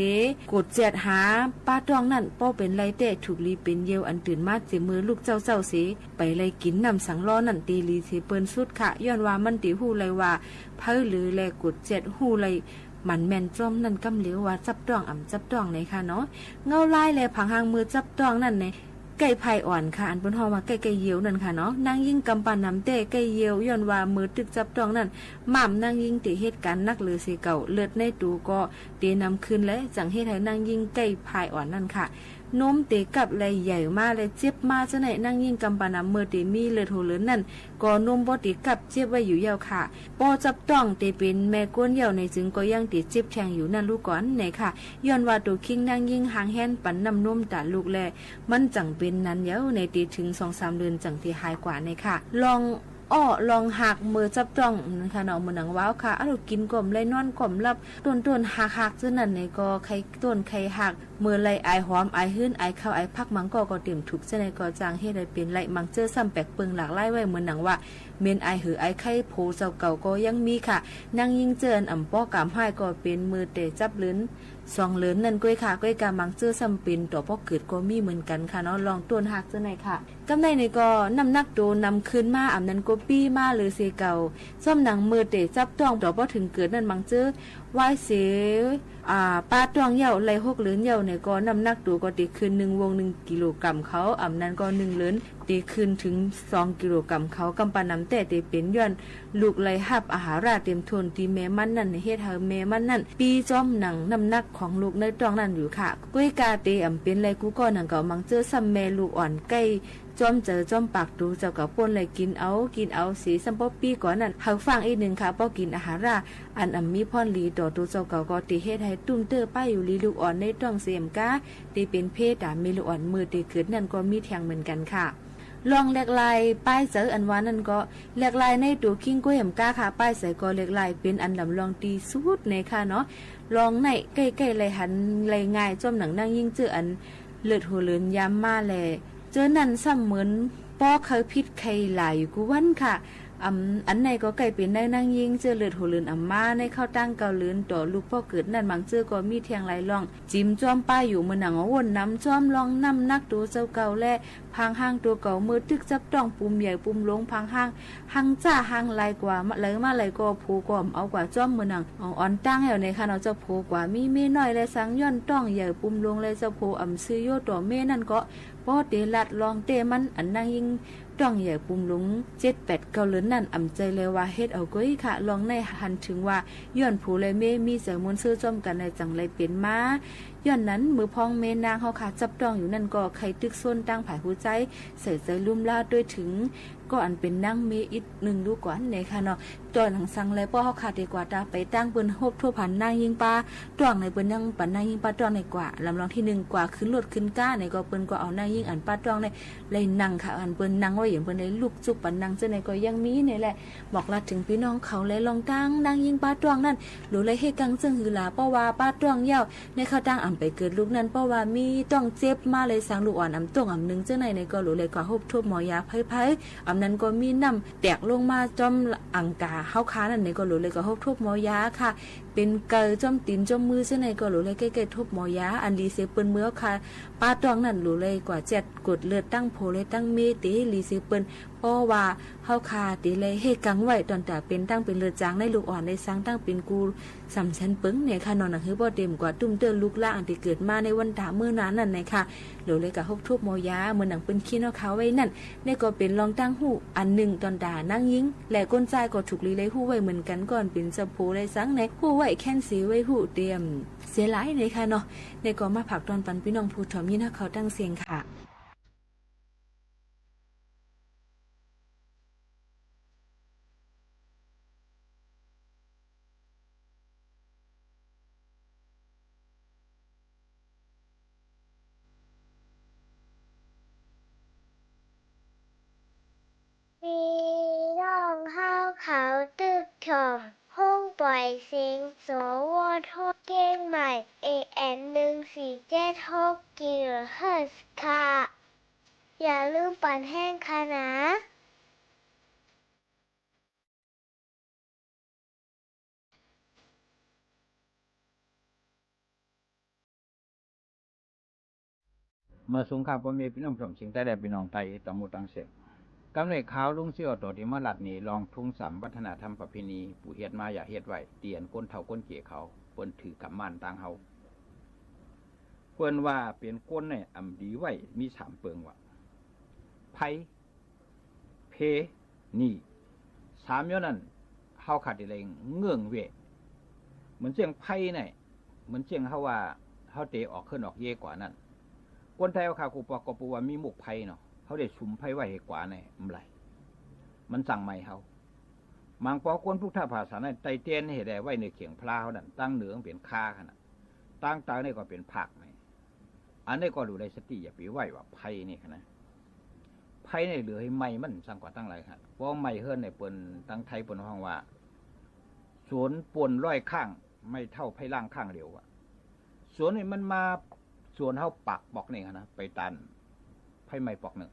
กวด แจ๊ด หา ป้าต้อง นั่น ป้อ เป็น ไร แต๊ ถูก ลี เป็น เยล อัน ตื่น มา เจ๋ม มือ ลูก เจ้า เจ้า เส ไป เลย กิน น้ำ สัง ล้อ นั่น เต ลี เส เปิ้น สุด ค่ะ. ย้อน ว่า มัน เต หู เลย ว่า ไพ หรือ แล กวด แจ๊ด หู เลย หมั่น แม่น จ้อม นั่น กำ เหลียว ว่า จับต้อง อำ จับต้อง ใน ค่ะ เนาะ. เงา ลาย แล ผาง หาง มือ จับต้อง นั่น ใน ใกล้ พาย อ่อน ค่ะ อัน เปิ้น ฮ้อง ว่า ใกล้ ใกล้ เยล นั่น ค่ะ เนาะ. นาง ยิง กำ ปา หนำ แต๊ ใกล้ เยล ย้อน ว่า มือ ตึก จับต้อง นั่น ม่าม นาง ยิง เต เหตุการณ์ หนัก เลย เส เก่า เลือด ใน ตัว ก็ เต นำ คืน แล จัง เฮ็ด ให้ นาง ยิง ใกล้ พาย อ่อน นั่น ค่ะ. นม เต กับ แล ใหญ่ มา แล เจ็บ มา เจ้อ ใน นาง ยิง กำ ปา หนำ เมื่อ เต มี เลือด โหเลิน นั่น ก็ นม บ่ เต กับ เจ็บ ไว้ อยู่ เย้า ค่ะ. ป้อ จับต้อง เต เป็น แม่ ก้น เย้า ใน จึง ก็ ยัง เต เจ็บ แทง อยู่ นั่น ลูก ก่อน ใน ค่ะ. ย้อน ว่า ตัว คิง นาง ยิง หาง แฮน ปัน น้ำ นม ตา ลูก แล มัน จัง เป็น นั้น เย้า ใน เต ถึง สองสาม เดือน จัง เต หาย กว่า ใน ค่ะ. ลอง อ้อ ลอง หัก เมื่อ จับต้อง นั่น ค่ะ เนาะ. เหมือน หนัง ว้าว ค่ะ อ้าว กิน ก็ บ่ ได้ นอน ก็ บ่ หลับ ต้น ต้น หัก หัก เจ้อ นั่น ใน ก็ ไข้ ต้น ไข้ หัก เมื่อ ไล อาย หอม อาย หื้น อาย ข้าว อาย ผัก มัง ก็ ก็ เตรียม ถูก เจ้อ ใน ก็ จัง เฮ็ด ให้ เป็น ไล มัง เจ้อ ซ้ำ แปลก เปิง หลาก หลาย ไว้ เหมือน หนัง ว่า เหม็น อาย เหือ อาย ไข้ โผ เจ้า เก่า ก็ ยัง มี ค่ะ. นาง ยิง เจ้อ อัน อ่ำ ป้อ กาม ห้าย ก็ เป็น เมื่อ แต่ จับ เลิน สอง เลิน นั่น กวย ค่ะ. กวย กา มัง เจ้อ ซ้ำ เป็น ต่อ ป้อ เกิด ก็ มี เหมือน กัน ค่ะ เนาะ. ลอง ต้น หัก เจ้อ ใน ค่ะ. กำ ใน ใน ก็ น้ำ หนัก ตัว นำ คืน มา อำ นั้น ก็ ปี้ มา เลย เส เก่า จ้อม หนัง เมื่อ แต่ จับต้อง ต่อ ป้อ ถึง เกิด นั่น มัง เจ้อ ว้าย เส อ่า ป้าต้อง เย้า ไล หก เลิน เย้า ใน ก็ น้ำ หนัก ตัว ก็ เต คืน หนึ่ง วง หนึ่ง กิโลกรัม เขา อำ นั้น ก็ หนึ่ง เลิน เต คืน ถึง สอง กิโลกรัม เขา กำ ปา หนำ แต๊ เต เป็น ย้อน ลูก ไล ฮับ อาหาร เต็ม ถ้วน ตี้ แม่ มัน นั่น เฮ็ด ให้ แม่ มัน นั่น ปี้ จ้อม หนัง น้ำ หนัก ของ ลูก ใน ต้อง นั่น อยู่ ค่ะ. กวย กา เต อ่ำ เป็น ไล กู ก่อ หนัง เก่า มัง เจ้อ ซ้ำ แม่ ลูก อ่อน ใก้ จ้อม เจอ จ้อม ปาก ตัว เจ้า เก่า ป้น ไล กิน เอา กิน เอา เส ซ้ำ ป้อ ปี้ ก่อน นั่น ให้ ฟั่ง อิด นึง ค่ะ ป้อ กิน อาหาร อัน อ่ำ มี พ่อน หลี ต่อ ตัว เจ้า เก่า ก็ เต เฮ็ด ให้ ตุ้ม เต้อ ป้าย อยู่ ลี ลูก อ่อน ใน ต้อง เส ม กา เต เป็น เพ ต๋าม แม่ ลูก อ่อน เมื่อ เต เกิด นั่น ก็ มี แทง เหมือน กัน ค่ะ. ลอง แหลก ลาย ป้าย เจอ อัน ว่า นั่น ก็ แหลก ลาย ใน ตัว คิง กวย แหม กา ค่ะ ป้าย ใส ก็ แหลก ลาย เป็น อัน ลำ ลอง ตี้ สุด ใน ค่ะ เนาะ. ลอง ใน ใก้ ใก้ ไล หัน ไล ง่าย จ้อม หนัง นาง ยิง เจ้อ อัน เลือด โหเลิน ยาม มา แล เจ้อ นั่น ซ้ำ เหมือน ป้อ ไข้ ผิด ไข้ หลาย อยู่ กู วัน ค่ะ. อำ อัน ใน ก็ ใก้ เป็น ใน นาง ยิง เจ้อ เลือด โหเลิน อำ มา ใน เข้า ตั้ง เก้า เลิน ต่อ ลูก ป้อ เกิด นั่น มัง เจ้อ ก็ มี แทง หลาย ลอง จิ๋ม จ้อม ป้าย อยู่ เมื่อ หนัง ว่น นำ จ้อม ลอง น้ำ หนัก ตัว เจ้า เก่า แล ผาง หาง ตัว เก่า เมื่อ ตึก จับต้อง ปุ่ม ใหญ่ ปุ่ม หลวง ผาง หาง หาง จ้า หาง ลาย กว่า ไหล มา ไหล ก็ โผ ก็ อ่ำ เอา กว่า จ้อม เมื่อ หนัง อ่อน ตั้ง แหว ใน ค่ะ เนาะ. เจ้า โผ กว่า มี แม่ น้อย แล สัง ย้อน ต้อง ใหญ่ ปุ่ม หลวง แล เจ้า โผ อ่ำ ซื่อ โย ต่อ แม่ นั่น ก็ ป้อ เต ลัด ลอง เต้ มัน อัน นาง ยิง Dorngh yaac bungx longx เจ็ดแปดเก้า เดือน naaiv อ่ำ zeiz lai waac เฮ็ด เอา guei ค่ะ. ลอง naaiv หัน ถึง ว่า ย้อน ผู และ เมีย มี ใส่ มวล ซื่อ จ้อม กัน naaiv จั่ง ไร้ เป๋น มา. ย้อน นั้น เมื่อ พ้อง เมีย นาง เฮา ค่ะ จับ dorngh อยู่ นั่น ก็ ใคร่ ตึก ซน ตาง ผาย หัว ใจ ใส่ ใจ ลุ่ม ลา ด้วย เถิง ก็ อัน เป๋น นาง เมีย อีก หนึ่ง ดู ก่อน naaiv ค่ะ เนาะ. Dorngh หนัง สัง แล ป้อ เฮา ค่ะ เต๋ กว่า ตา ไป ตาง เปิ้น ฮบ ทบ หัน นาง ยิง ป้า dorngh ใน เปิ้น ยัง ปัน นาง ยิง ป้า dorngh ใน กว่า ลำ ลอง ที่ หนึ่ง กว่า ขึ้น รถ ขึ้น ก้า ใน ก็ เปิ้น ก็ เอา นาง ยิง อัน ป้า dorngh ใน ไล่ นั่ง ค่ะ อัน เปิ้น นั่ง ไว้ เปิ้น ได้ ลุก จุก ปัน นั่ง เจ้า ใน ก็ ยัง มี ใน แหละ. บอก ลา เถิง พี่น้อง เขา แล ลอง ตาง นาง ยิง ป้า dorngh นั่น หลู เลย เฮ กัง เซิ่ง หือ หลา เพราะ ว่า ป้า dorngh เย้า ใน ข้าว ตาง อ่ำ ไป เกิด ลูก นั่น เพราะ ว่า มี ต้อง เจ็บ มา เลย สัง ลูก อ่อน อ่ำ ต้ง อ่ำ นึ่ง เจ้า ใน ใน ก็ หลู เลย กว่า ฮบ ทบ หมอ ยา ไพ ไพ อ่ำ นั้น ก็ มี น้ำ แตก ลง มา จ้อม อังกา เฮา ค่ะ นั่น ใน ก็ หลู เลย กว่า ฮบ ทบ หมอ ยา ค่ะ เป๋น ไก่ จ้อม ตี๋น จ้อม มือ เจ้า ใน ก็ หลู เลย ใกล้ๆ ทบ หมอ ยา อัน หลี เส เปิ้น เมื่อ เฮา ค่ะ ป้า dorngh นั่น หลู เลย กว่า แจด กรวด เลือด ตั้ง โผ เลย ตั้ง เมีย เต๋ หลี เส เปิ้น เพราะ ว่า เฮา ค่ะ เต๋ เลย เฮ กัง ไว้ ตอน ตา เป๋น ตั้ง เป๋น เลือด จาง ใน ลูก อ่อน ใน สัง ตั้ง เป๋น กู สาม แสน เปิง ใน ค่ะ เนาะ. หนัง หื้อ ป้อ เต๋ กว่า ตุ้ม เตื้อ ลูก หลาน อัน เต๋ เกิด มา ใน วัน ตา เมื่อ นาน นั่น ใน ค่ะ หลู เลย กว่า ฮบ ทบ หมอ ยา เมื่อ หนัง เปิ้น คิด เฮา ค่ะ ไว้ นั่น ใน ก็ เป๋น ลอง ตาง หู้ อัน หนึ่ง ตอน ตา นาง ยิง และ ก้น จาย ก็ ถูก หลี เลย ฮู้ ไว้ เหมือน กัน ก่อน เป๋น เจ้า โผ เลย สัง ใน ฮู้ ไว้ แค้น เสีย ไว้ ฮู้ เต๋ เสียหลาย ใน ค่ะ เนาะ. ใน ก็ มา ผาก ตอน ปัน พี่น้อง ผู้ ถ่อม ยิน เฮา ค่ะ ตั้ง เสียง ค่ะ พี่น้อง เฮา เขา ตึก ถ่อม ห้อง ปล่อย เสียง สวท เชียงใหม่ เอ เอ็ม หนึ่ง สี่ เจ็ด หก กิโลเฮิรตซ์ ค่ะ อย่าลืม ปั่น แฮง ค่ะ นะ. Mbuo sung kaav พ่อแม่พี่น้อง ผู้ ถ่อม เสียง ใต้ และ พี่น้อง ใต้ ตาง หมู่ ตาง เสียง กำเนิด ข่าว ลุง เสี่ยว โต ที่ มา หลัด หนี ลอง ทุ้ง สาม วัฒนธรรม ประเพณี ผู้ เฮ็ด มา อยาก เฮ็ด ไว้ เตียน คนเฒ่า คนแก่ เขา เปิ้น ถือ กำม่าน ตาง เฮา เปิ้น ว่า เป๋น คน นี่ อ่ำ ดี ไว้ มี สาม เปิง ว่า ไพ เพ หนี้ สาม อย่าง นั้น เฮา ขาด เต๋ เลย เงื่อง เว่ย เหมือน เจ้ง ไพ นี่ เหมือน เจ้ง เฮา ว่า เฮา เต๋ ออก เคิ่น ออก เย้ กว่า นั่น คนไทย เฮา ข้า กู ปอก ก็ ปู ว่า มี หมวก ไพ เนาะ เฮา ได้ สุม ไพ ไว้ ให้ กว่า นี่ เมื่อไหร่ มัน สั่ง ไหม เฮา หมาง ปอ คน พุทธ ภาษา นั่น ไตเตียน ให้ ได้ ไว้ ใน เข่ง พลา เฮา นั่น ตาง เหนือ เป๋น คา ขนาด ตาง ใต้ นี่ ก็ เป๋น ผัก นี่ อัน นี้ ก็ หลู ได้ สติ อย่า ไป ไหว้ ว่า ไพ นี่ ขนาด ไพ นี่ เหลือ ให้ ไหม้ มัน สั่ง กว่า ตั้ง หลาย ขนาด ปอ ไหม้ เฮิ่น นี่ เปิ้น ตาง ไทย เปิ้น ฮ้อง ว่า สวนป่นร้อยข้าง ไม่เท่าไพร่ล่างข้างเดียว ว่า สวน นี่ มัน มา สวน เฮา ปาก ปอก นี่ ขนาด ไป ตาน ไพ ไหม้ ปอก หนึ่ง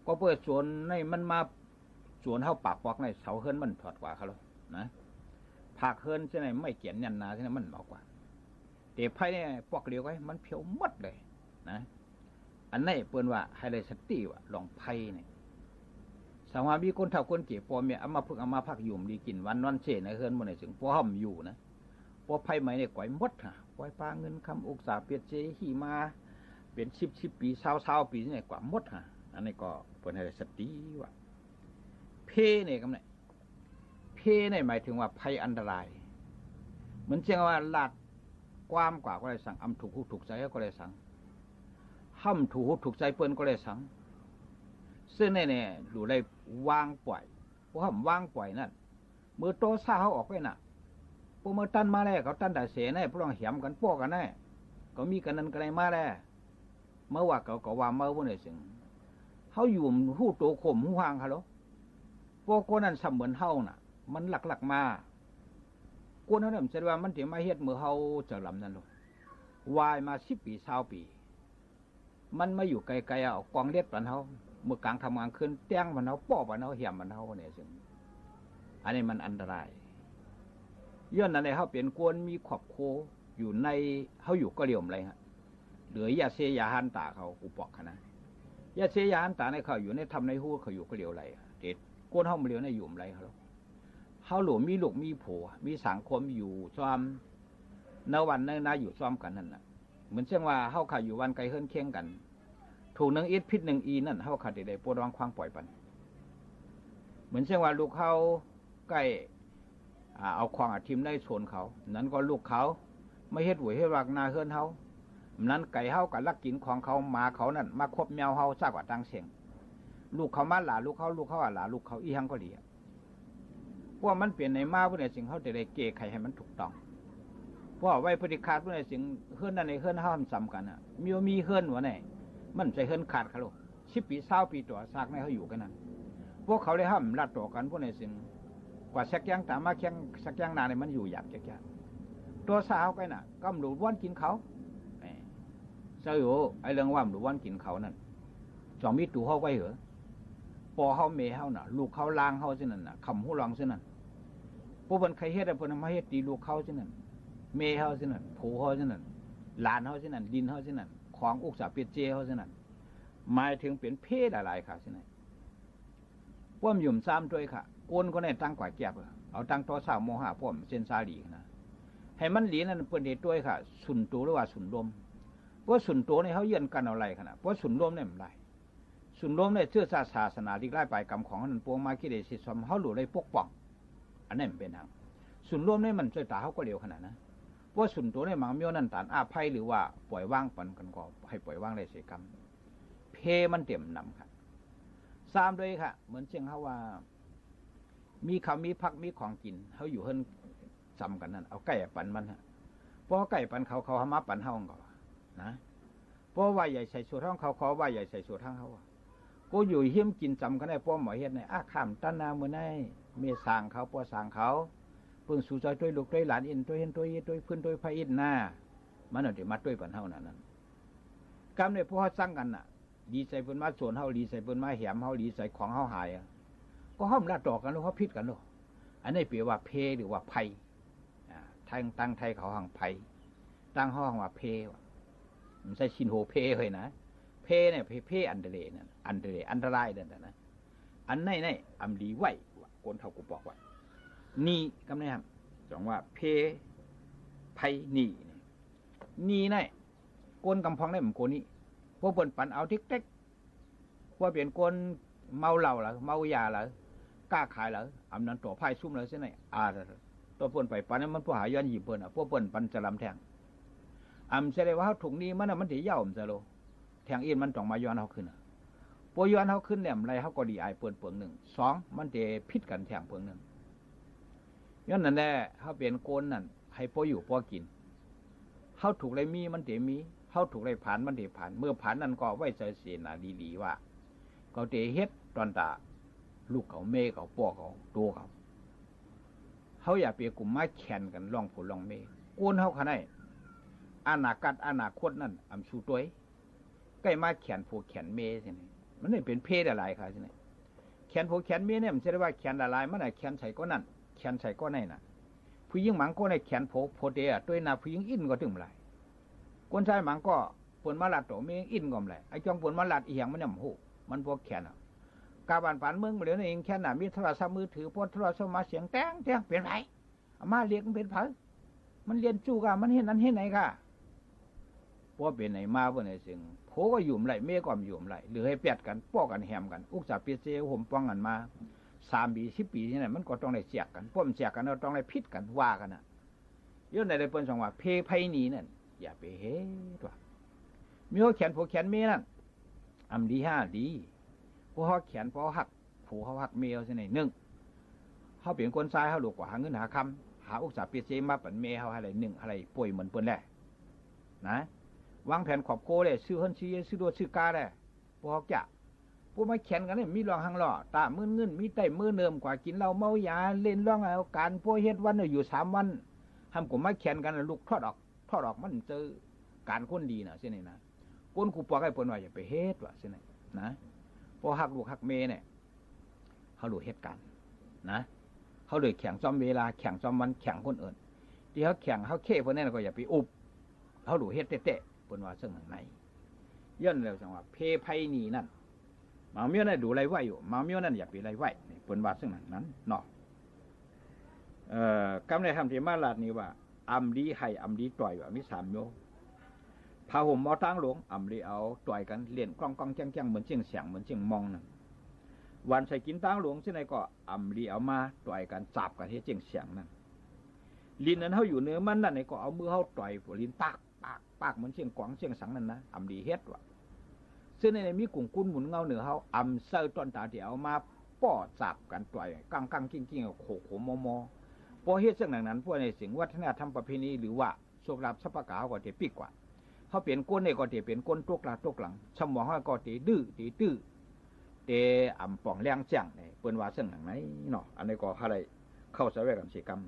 ก็ เปิ้น สวน นี่ มัน มา สวน เฮา ปาก ปอก นี่ เสา เฮิ่น มัน ถอด กว่า เขา แล้ว นะ ผัก เฮิ่น เจ้า นี่ ไม่ เกียน แน่น หนา เจ้า นี่ มัน เหมา กว่า เต๋ ไพ นี่ ปอก เดียว ก็ มัน เผียว หมด เลย นะ อัน นี้ เปิ้น ว่า ให้ ได้ สติ ว่า ลอง ไพ นี่ สัง ว่า มี คนเฒ่า คนแก่ ปอ แม่ เอา มา พึก เอา มา พัก อยู่ดีกินหวาน นอน เซ่ ใน เฮือน หมู่ ใน เซิง ปอ ห้อม อยู่ นะ ปอ ไพ ไหม้ นี่ ก๋อย หมด หา ก๋อย ปลา เงิน คำ อุกษา เปียด เซ หี่ มา เป๋น สิบ สิบ ปี ซาว ซาว ปี นี่ กว่า หมด หา อัน นี้ ก็ เปิ้น ให้ ได้ สติ ว่า เพ นี่ กำ นี่ เพ นี่ หมายถึง ว่า ภัยอันตราย เหมือนเจ้ง ว่า ลาด ความ กว่า ก็ ได้ สั่ง อำ ถูก หู ถูก ใจ๋ ก็ ได้ สั่ง ห้าม ถูก หู ถูก ใจ๋ เปิ้น ก็ ได้ สั่ง ซึ่ง นี่ นี่ หลู ได้ วาง ป่อย พวก ห้าม วาง ป่อย นั่น เมื่อ โตซ่า เฮา ออก ไป น่ะ พวก เมื่อ ตัน มา แล้ว เขา ตัน ได้ เส นี่ พวก ลอง แหม กัน ป้อ กัน นี่ ก็ มี กัน นั่น กัน ได้ มา แล้ว เมื่อ ว่า เขา ก็ ว่า เมื่อ พวก นี่ เซิง เฮา อยู่ หู โต โคม หู ห่าง เขา แล้ว ปอ คน นั้น สำ เหมือน เฮา น่ะ มัน ลักลัก มา คน เฮา นี่ มัน เสด็จ ว่า มัน เต๋ มา เฮ็ด เมื่อ เฮา จะ ลำ นั่น ลูก วาย มา สิบ ปี ซาว ปี มัน มา อยู่ ไกลๆ เอา กอง เล็ด ปัน เฮา เมื่อ กลางค่ำ กลางคืน แต๊ง ปัน เฮา ป้อ ปัน เฮา แหม ปัน เฮา เนี่ย เซิง อัน นี้ มัน อันตราย ย้อน นั้น เลย เฮา เป๋น คน มี ครอบครัว อยู่ ใน เฮา อยู่ ก็ เลียว ไร้ ฮะ เหลือ ยาเซ ยาฮันตา เขา กู บอก ขนาด ยาเซ ยาฮันตา นี่ เขา อยู่ ใน ถ้ำ ใน ฮู เขา อยู่ ก็ เลียว ไร้ เต๋ คน เฮา มา เลียว นี่ อยู่ ไร้ เขา เฮา หลู มี ลูก มี ผัว มี สังคม อยู่ ซ้อม ใน วัน ใน นา อยู่ ซ้อม กัน นั่น น่ะ เหมือนเจ้ง ว่า เฮา ข้า อยู่ บ้าน ไกล เฮือน เคียง กัน Tungx nengh itv pitv nengh i nanv, hnangv kaux deix leiz buov ndorng kuangv boic banh. Mv zeiz waac lukh kaux gaih auv-korng aqc tim naaiv conx kaux, nanv gorx lukh kaux maiv hietv wuic hietv waac naaiv henv hnangv, mv nanv gaix hnangv gaax lakv ginx korngx kaux, maaz kaux nanv maiv kopv miauv hnangv, zaah guaax dang cengx. Lukh kaux maiv laaix lukh hnangv, lukh hnangv aac laaix lukh kaux, ih hnangv gorngv liuz, buov maiv benx naaiv maa wuov naaic singx hnangv deix leiz geh kaix haic maiv duqv dorngx. Buov waiv butv dih kaatv wuov naaic singx henv nanv naaic henv hnangv, mv zamx gaax aqv, miuv miv henv wuov naaic, maiv zeiz henv kaatv kaux loh. Sipv bic saauv bic dorc saakc naaiv hnangv yuqc ga'naaiv. Buov kaux leiz hnangv mv laatc dorc gaax wuov naaic singx, guaax saekv jangv daaih maiv kangv saekv jangv naaic, ninh maiv yuqc yaac jaqv jaqv. Dorh saah hnangv ga'naaiv, gamh luqc wuonv ginx kaux. Zoux yoc, aa lengh waac mv luqc wuonv ginx kaux nanv, zuangx miv duqv hnangv ga'naaiv heuc, borh hnangv mei hnangv naaic, lukh hnangv laangh hnangv sin nanv, kamx huv lorngh sin nanv. Buov bun kaix hietv, bun maiv hietv dix lukh hnangv sin nanv, mei hnangv sin nanv, pox hnangv sin nanv, laanc hnangv sin nanv, linh hnangv sin nanv, korngx uk zaqc biei zei hnangv sin nanv, maaih tengx benx pei laaix laaix kaux sin naaic. Buov mv yumc zaam dueiv kaux, gon gorngv naaiv dangv guaax gaapv, oix dangv dorv saah mong haac buov mv sen saa lic naaic. Haiz maiv lic nanv bun deix dueiv kaux, sunv doz lov waac sunv lom. Buov sunv doz naaiv hnangv yienh ganh oix laih kaux naaic, buov sunv lom naaiv mv laih. Sunv lom naaiv zuov zaah saac sa naaic liqc laaih baaix gamh korngx nanv bung maaih gitv leiz se com hnangv loz leiz bokv borngc. Aa naaiv mv benx hnangv. Sunv lom naaiv maiv zeiz daaih hnangv gorx liuz kaux naaic naaiv. Buov sunv doz naaiv mangc miuv nanv daanx aav paiv liuz waac boic wangv bun ganh gorx, haih boic wangv leiz se gamh. Pei maiv diemc namx kaux. Saam dueiv kaux, mv zeiz hnangv waac miv kaux miv pakv miv korngx ginx hnangv yuqc henv zamx gaax nanv, oix gaih banx maiv hnangv. Buov gaih banx kaux, kaux hnangv maiv banx hnangv gorx naaic. Buov waac yaac ceix suotc hnangv kaux, kaux waac yaac ceix suotc hnangv hnangv. Gorngv yuqc himv ginx zamx gaax naaiv, buov mv oix hietv naaiv, aav, kaav mv danv naaiv mueiz naaiv, miev saangc kaux, buov saangc kaux, bun sux zoih dueiv lukh dueiv laanc, in dueiv henv dueiv yie dueiv puinv dueiv paiv in naaiv, maiv nor deix maiv dueiv banx hnangv naaic nanv. Gamh naaiv buov hnangv zangv gaax naaic, liz zeiz bun maiv zuonx hnangv, liz zeiz bun maiv hiamx hnangv, liz zeiz korngx hnangv haaix, gorngv hnangv mv laatc dorc gaax loh, hnangv pitv gaax loh. Aa naaiv bieqc waac pei liuz waac paiv. Dangv, dangv taiv kaux hnangv paiv, dangv hnangv waac pei, mv zeiz sin hoc pei haic naaic. Pei naaiv pei, pei อันตราย อันตราย อันตราย naaic. Aa naaiv naaiv อำลีไหว้ waac gon taux gu'borqc waac. Ni, gamh naaiv hnangv, zuangx waac pei, paiv ni. Ni naaiv, gon gamh porng naaiv mv gon ni. Buov buonc banx auv dikv-dekv. Buov benx gon mau lauh laaix, mau yaac laaix, gaav kaaix laaix, amv nanv dorc paaiv sumv laaix se naaic, dorh buonc baaic banx maiv buov haaix yuanv yinh buonc, buov buonc banx za'lamh tengx. Amv se leiz waac hnangv tongx ni maiv nor maiv deix yauh mv zeiz loh. Tengx in maiv dorngx maaih yuanv hnangv kunv. Buov yuanv hnangv kunv liemh laih hnangv gorx liuz aaix buonc buonc nengh. Sorng maiv deix pitv ganh tengx buonc nengh. Yuanv naaic naaiv, hnangv benx gon naaic, haih buov yuqc buov ginx. Hnangv tuqc leiz mi maiv deix mi, hnangv tuqc leiz paanx maiv deix paanx. Meih paanx nanv gorx weic za'eix sic naaic liz liz waac, gauh deix hietv dorn daac, lukh gauh, mei gauh, buoqc gauh, doz gauh. Hnangv yaac bieqc gumc maiv qanx ganh lorngh puqc lorngh mei. Gon hnangv kaux naaiv, อนาคต อนาคต nanv amv sux dueiv. Gaih maiv qanx pox qanx mei, maiv ninh benx pei laaix laaix kaux. Qanx pox qanx mei naaiv mv zeiz waac qanx laaix laaix, maiv naaic qanx caux gorngv nanv, qanx caux gorngv naaiv naaic. Fui yingv mangc gorngv naaiv qanx pox, pox deix dueiv naaic fui yingv in gorx dingc mv laaic. Gunv saaiv mangc gorngv buonc maiv laatc dorc mei in gorx mv laaic, a'jorngv buonc maiv laatc ih hiaangx maiv nyamc hoqc, maiv buov qanx aqv. Gaax baanc baanc mengh mv liuz naaiv, ih qanx naaic mingh โทรศัพท์มือถือ, buonv โทรศัพท์ maaih sienx daengv daengv benx haaix. Aa, maaz liekv mv benx paaix, maiv lienh zuqc gaax, maiv henv naaiv henv naaic gaax. Buov benx naaic maa wuov naaic singx, pox gorx yumc laih, mei gorx yumc laih, liuz hei biatc ganh, borqv ganh, hiamx ganh, uk zaqc biei zei homc buang ganh maa, saam mbic sipv mbic nyei naaic, maiv gorx dorngx laih ziaqc ganh, buov mv ziaqc ganh nor dorngx laih pitv ganh, waac ganh aqv. Yiem naaic leiz bun zuangx waac pei paiv ni naaic, yaac beiv hec duqv. Mienh qanx pox qanx mei naaic, amv liz hnangv liz. Buov horv qanx, buov horv hakv pox, horv hakv mei se naaic nengh. Hnangv benx gunv saaiv hnangv loz-guaax haaix nqunc haaix kamv, haaix uk zaqc biei zei maiv banx mei hnangv, haaix laih nengh, haaix laih bueix muonc buonc laeh. Naaiv วางแผนครอบครัว laeh, suiv henv suiv yie, suiv nduov suiv gaax laeh, buov horv jaax. Buov maiv qanx ganh naaic mv lorngh hnangv lorh, daaih maiv nqunc maiv daaih maiv neumh, guaax ginx lauh mauv yaac lenh lorngh aqv, gaanx buov hietv วัน yuoqc สามวัน, hnamv gorngv maiv qanx ganh lukh totv orqc, totv orqc maiv zeiz gaanx gunv liz naaic se naaic naaic. Gunv gu'borqc aeqv, buonc waac yaac beiv hec duqv se naaic naaic. Buov hakv lukh hakv mei naaic, haaix loz hietv gaanx naaic, haaix loz แข่ง zormv เวลา, แข่ง zormv วัน, แข่ง gunv eix. Dih hnangv แข่ง hnangv keiv buonc naaiv gorx yaac beiv opv, haaix loz hietv daeqv daeqv, buonc waac zengc naaic naaic. Yie naaic zuangx waac pei paiv ni naaic, mangc miuv naaic nduqc lai waiv yoc, mangc miuv naaic yaac beiv lai waiv, buonc waac zengc naaic naaic nor. Gamh naaic hnamv deix maiv laatc ninh waac, amv liz haic amv liz doic, waac maiv saamx miuv. Taux hoc mor dangv longx, amv liuz oix doix ganh lienh gorngv gorngv jangv jangv, mun zingh siangx mun zingh morng naaic. Waanc ceix ginx dangv longx zinh naaiv gorqv, amv liuz oix maa doix ganh zaapc ganh hietv zingh siangx naaic. Linz naaic hnangv yuc ninh manv naaic gorqv, oix muoqv hnangv doix buoz linz baakv baakv baakv mun zingh guangc zingh sangx naaic, amv liuz hietv aqv. Zinh naaiv mingh gungx gunv mun ngau ninh hnangv, amv saih dorn daaih diex oix maa borqv zaapc ganh doix gangv gangv gingh gingh, kox kox mor mor. Bov hietv zengc naanc naanc buo naaic zingc วัฒนธรรมประเพณี หรือว่า โชคลาภทรัพย์กา hnangv gorqv deix biqv guatc. Hnangv benx gunv naaic gorqv deix benx gunv duqv laax duqv laangz, camv muangx hnangv gorqv deix nduqv deix nduqv, deix amv borngc liangv ziangh naaic, bun waac zengc naanc naaiv nor, a'naaiv gorqv haaix lai kouv sai waeqv gamh siec gamv.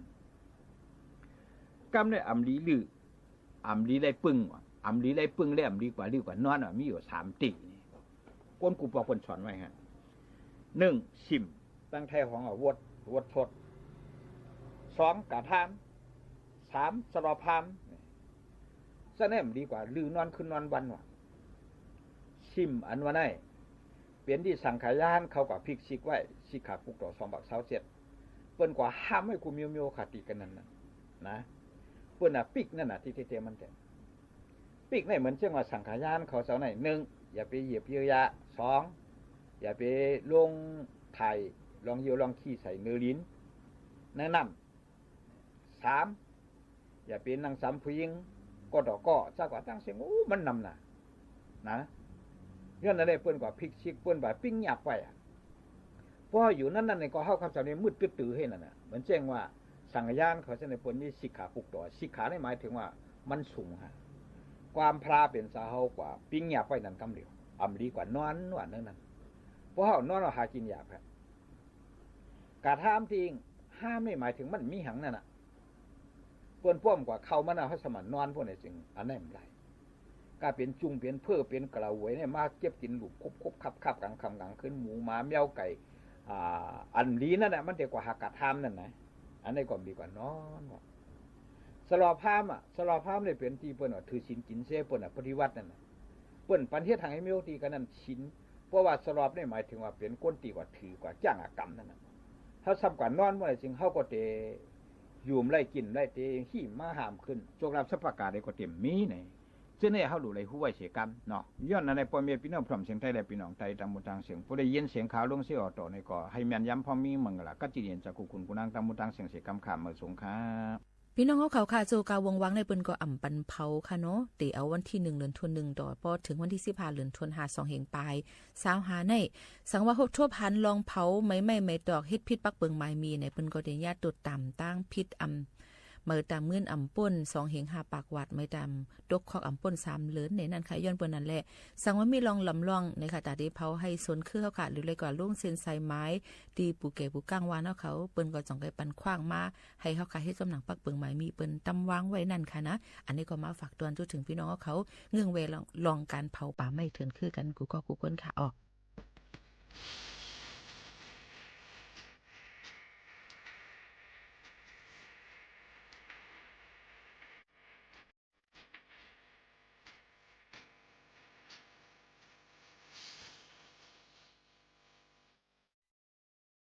Gamv naaiv amv liuz liuh, amv liuz lai bungh, amv liuz lai bungh lai amv liuz guaax liuh guaax norn, mingh youc saamx dic. Gunv gu borqv bun cornx maiv haic. หนึ่ง simc, dangv taaih horngz wuotv wuotv totv. สอง ga'htaamv. สาม sa'lor paamv. Zanc naaiv mv liuz guaax liuh norn kuinv norn wanv waac. Simc an wuov naaiv, benx dih สังฆายาณ kaux guaax pik sik waaic สิกขาปกดอย sorng baqc cauv zietv, bun guaax haamv maiv gu miuv miuv kaax diqc ga'naaiv naaic, bun naaic bikv naaiv naaic dih diev diev manv deix. Bikv naaiv เหมือน zengc waac สังฆายาณ kaux zaux naaic, หนึ่ง yaac benx yiepc youh yaac, สอง yaac benx longc taaih lorngx youh lorngx kih ceix ndoqc linz naaiv namh, สาม yaac benx nangh samx ผู้หญิง gorx dorc gorqv zaah guaax dangv seng, uv, manv namh naaic. Naaiv, yie naaiv leih bun guaax pik sik bun baac bingv nyaapc waaic aqv. Bov haaix yuc nanv nanv ninh gorx hauv คำสอน ninh muic duqv duqv heh naaic, เหมือน zengc waac สังฆายาณ kaux zengc naaiv bun nyei สิกขาปกดอย. สิกขา naaiv หมายถึง waac manv cungx haic. กำพร้า benx zaux hauv guaax bingv nyaapc waaic naaic gamv liuz, amv liuz guaax norn waac naaiv nanv. Bov haaix norn waac haaix ginc yaac กระทำ dingh, ห้าม naaiv หมายถึง manv mingh hnaangx naaiv aqv. Bun buomv guaax kaux manv naaiv, haaix zanc manv norn buo naaic zingc a'naaiv mv laaih. Gaax benx zungh benx peuv benx ga'lauc weic naaiv, maa jiepv ginx lupc kopv kopv kapv kapv, nqangx kamx nqangx kuinv, mux maa miauv gaic, an liuz naaiv naaic, manv deix guaax haaix กระทำ naaiv naaic, a'naaiv gorngv mingh guaax norn. Sa'lor paamv aqv, sa'lor paamv naaiv benx dih bun ถือศีล ginx se bun ปฏิบัติ naaiv naaic, bun banh hietv hnaangx nyei miuv dih ga'naaiv ginx. Bov waac สำรวม naaiv หมายถึง waac benx gunv dih guaax ถือ guaax jangh aqv gamh naaiv naaic. Haaix zanc guaax norn muoz naaic zingc hauv gorx deix, yumc laih ginc laih deix, himv maiv haamh kuinv, โชคลาภทรัพย์กา deix gorx deix mv mingh naaic. Zinh naaiv haaix luc lai huv waaic seix gamv nor. Yie naaiv naaiv buangh mienh พี่น้อง พร้อมเสียงไทย และ พี่น้องไทย ตามมุมทางเสียง ผู้ได้ยินเสียงข่าวลงเสียงออกต่อ naaiv gorx haih แม่นยำ พร้อมมีมังกร กัจจริยา จากคู่คุณ คู่นาง ตามมุมทางเสียง เสียงกำ ข้ามเมืองสงขลา พี่น้องเฮาเขาค่ะ โจกา วงศ์วัง naaiv เปิ้นก็อ่ำปันเผาค่ะเนาะ เต๋เอาวันที่หนึ่ง เดือนธันวาคม หนึ่ง ต่อ ปอเถิงวันที่สิบห้า เดือนธันวาคม สองเฮงปลาย ซาวห้า naaiv สังวา พบทบหันลองเผาไหม้ไหม้ไหม้ตอก เฮ็ดผิดปักเปิงหมายมี naaiv เปิ้นก็เต๋อญาติตรวจตามตั้งผิดอ่ำ เหมาตามเงินอ่ำป้น สองเฮงห้าปาก วาท เหมาตามตกคอกอ่ำป้น สาม เหริญ naaiv นั่นค่ะ ย้อนเปิ้นนั่นแหละ สังวา มีลองลำลอง naaiv ค่ะ ต๋าเต๋อเผาให้สนคือเฮาค่ะ หรือเลยกว่าลงเส้นสายหมาย ตี้ปู่แก่ปู่ก้างวานเฮาเขา เปิ้นก็จ่องใกล้ปันขว้างมา ให้เฮาค่ะ เฮ็ดจ้ำหนังปักเปิงหมายมีเปิ้นตำวางไว้นั่นค่ะนะ อันนี้ก็มาฝากตวนจุ๊ถึงพี่น้องเฮาเขา เงื่องแวลอง ลองการเผาป่าไม้เถื่อนคือกัน กู่ก็กู่คนค่ะออก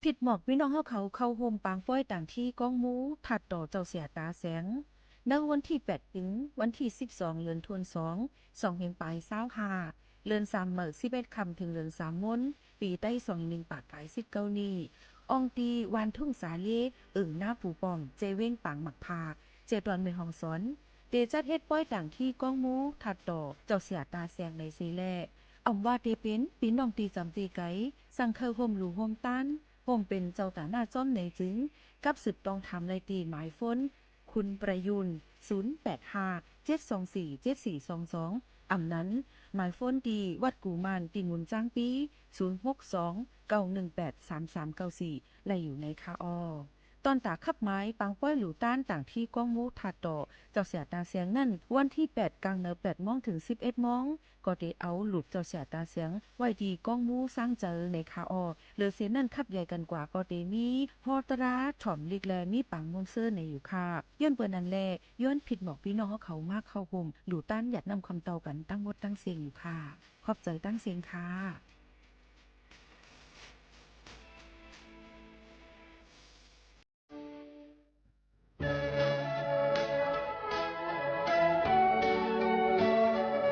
ผิดหมอกพี่น้องเฮาเขาเข้าโฮมปางป้อยต่างที่ก้องมู ถัดต่อเจ้าเสี่ยตาแสง ในวันที่แปดถึงวันที่สิบสอง เดือนธันวาคม สองเฮงปลาย ซาวห้า เดือนสาม เมื่อสิบเอ็ดค่ำถึงเดือนสาม มน ปีใต้ สองเฮงหนึ่งปาก ปลายสิบเก้า นี้ อ่องตี้วานทุ่งสาเลีย เอิ่งหน้าปู่ป้อม เจเว้งปางหมากพร้าว เจตอนแม่ฮ่องสอน เต๋จัดเฮ็ดป้อยต่างที่ก้องมู ถัดต่อเจ้าเสี่ยตาแสงในซีแล อ่ำว่าเต๋เป็น ปีน้องตี้จำตี้ไก๋ สั่งเข้าโฮมหลู่โฮมต้าน โฮมเป็นเจ้าต๋าหน้าจ้อมในจึง กับสืบต้องถามได้ตี้หมายโฟน คุณประยูน ศูนย์แปดห้า เจ็ดสองสี่ เจ็ดสี่สองสอง อ่ำนั้น หมายโฟนตี้วัดกู่ม่านตี้หมุนจ้างปี้ ศูนย์หกสอง เก้าหนึ่งแปด สามสามเก้าสี่ ได้อยู่ในค่ะออ ตอนต๋าคับหมายปางป้อยหลู่ต้านต่างที่ก้องมู ถัดต่อเจ้าเสี่ยตาแสงนั้น วันที่แปด กลางเนิว แปดโมงถึงสิบเอ็ดโมง ก็เต๋เอาหลุบเจ้าเสี่ยตาแสงไว้ตี้ก้องมู สร้างเจอในค่ะออ เลือเสียนั้นคับใหญ่กันกว่าก็เต๋มี ฮอตรา ถ่อมลิก และมีปางม่วงเซอร์ในอยู่ค่ะ ย้อนเปิ้นนั้นแล ย้อนผิดหมอกพี่น้องเฮาเขามาเข้าโฮมหลู่ต้านหยาดน้ำคำเตากันตั้งหมดตั้งเสียงอยู่ค่ะ ขอบใจตั้งเสียงค่ะ เ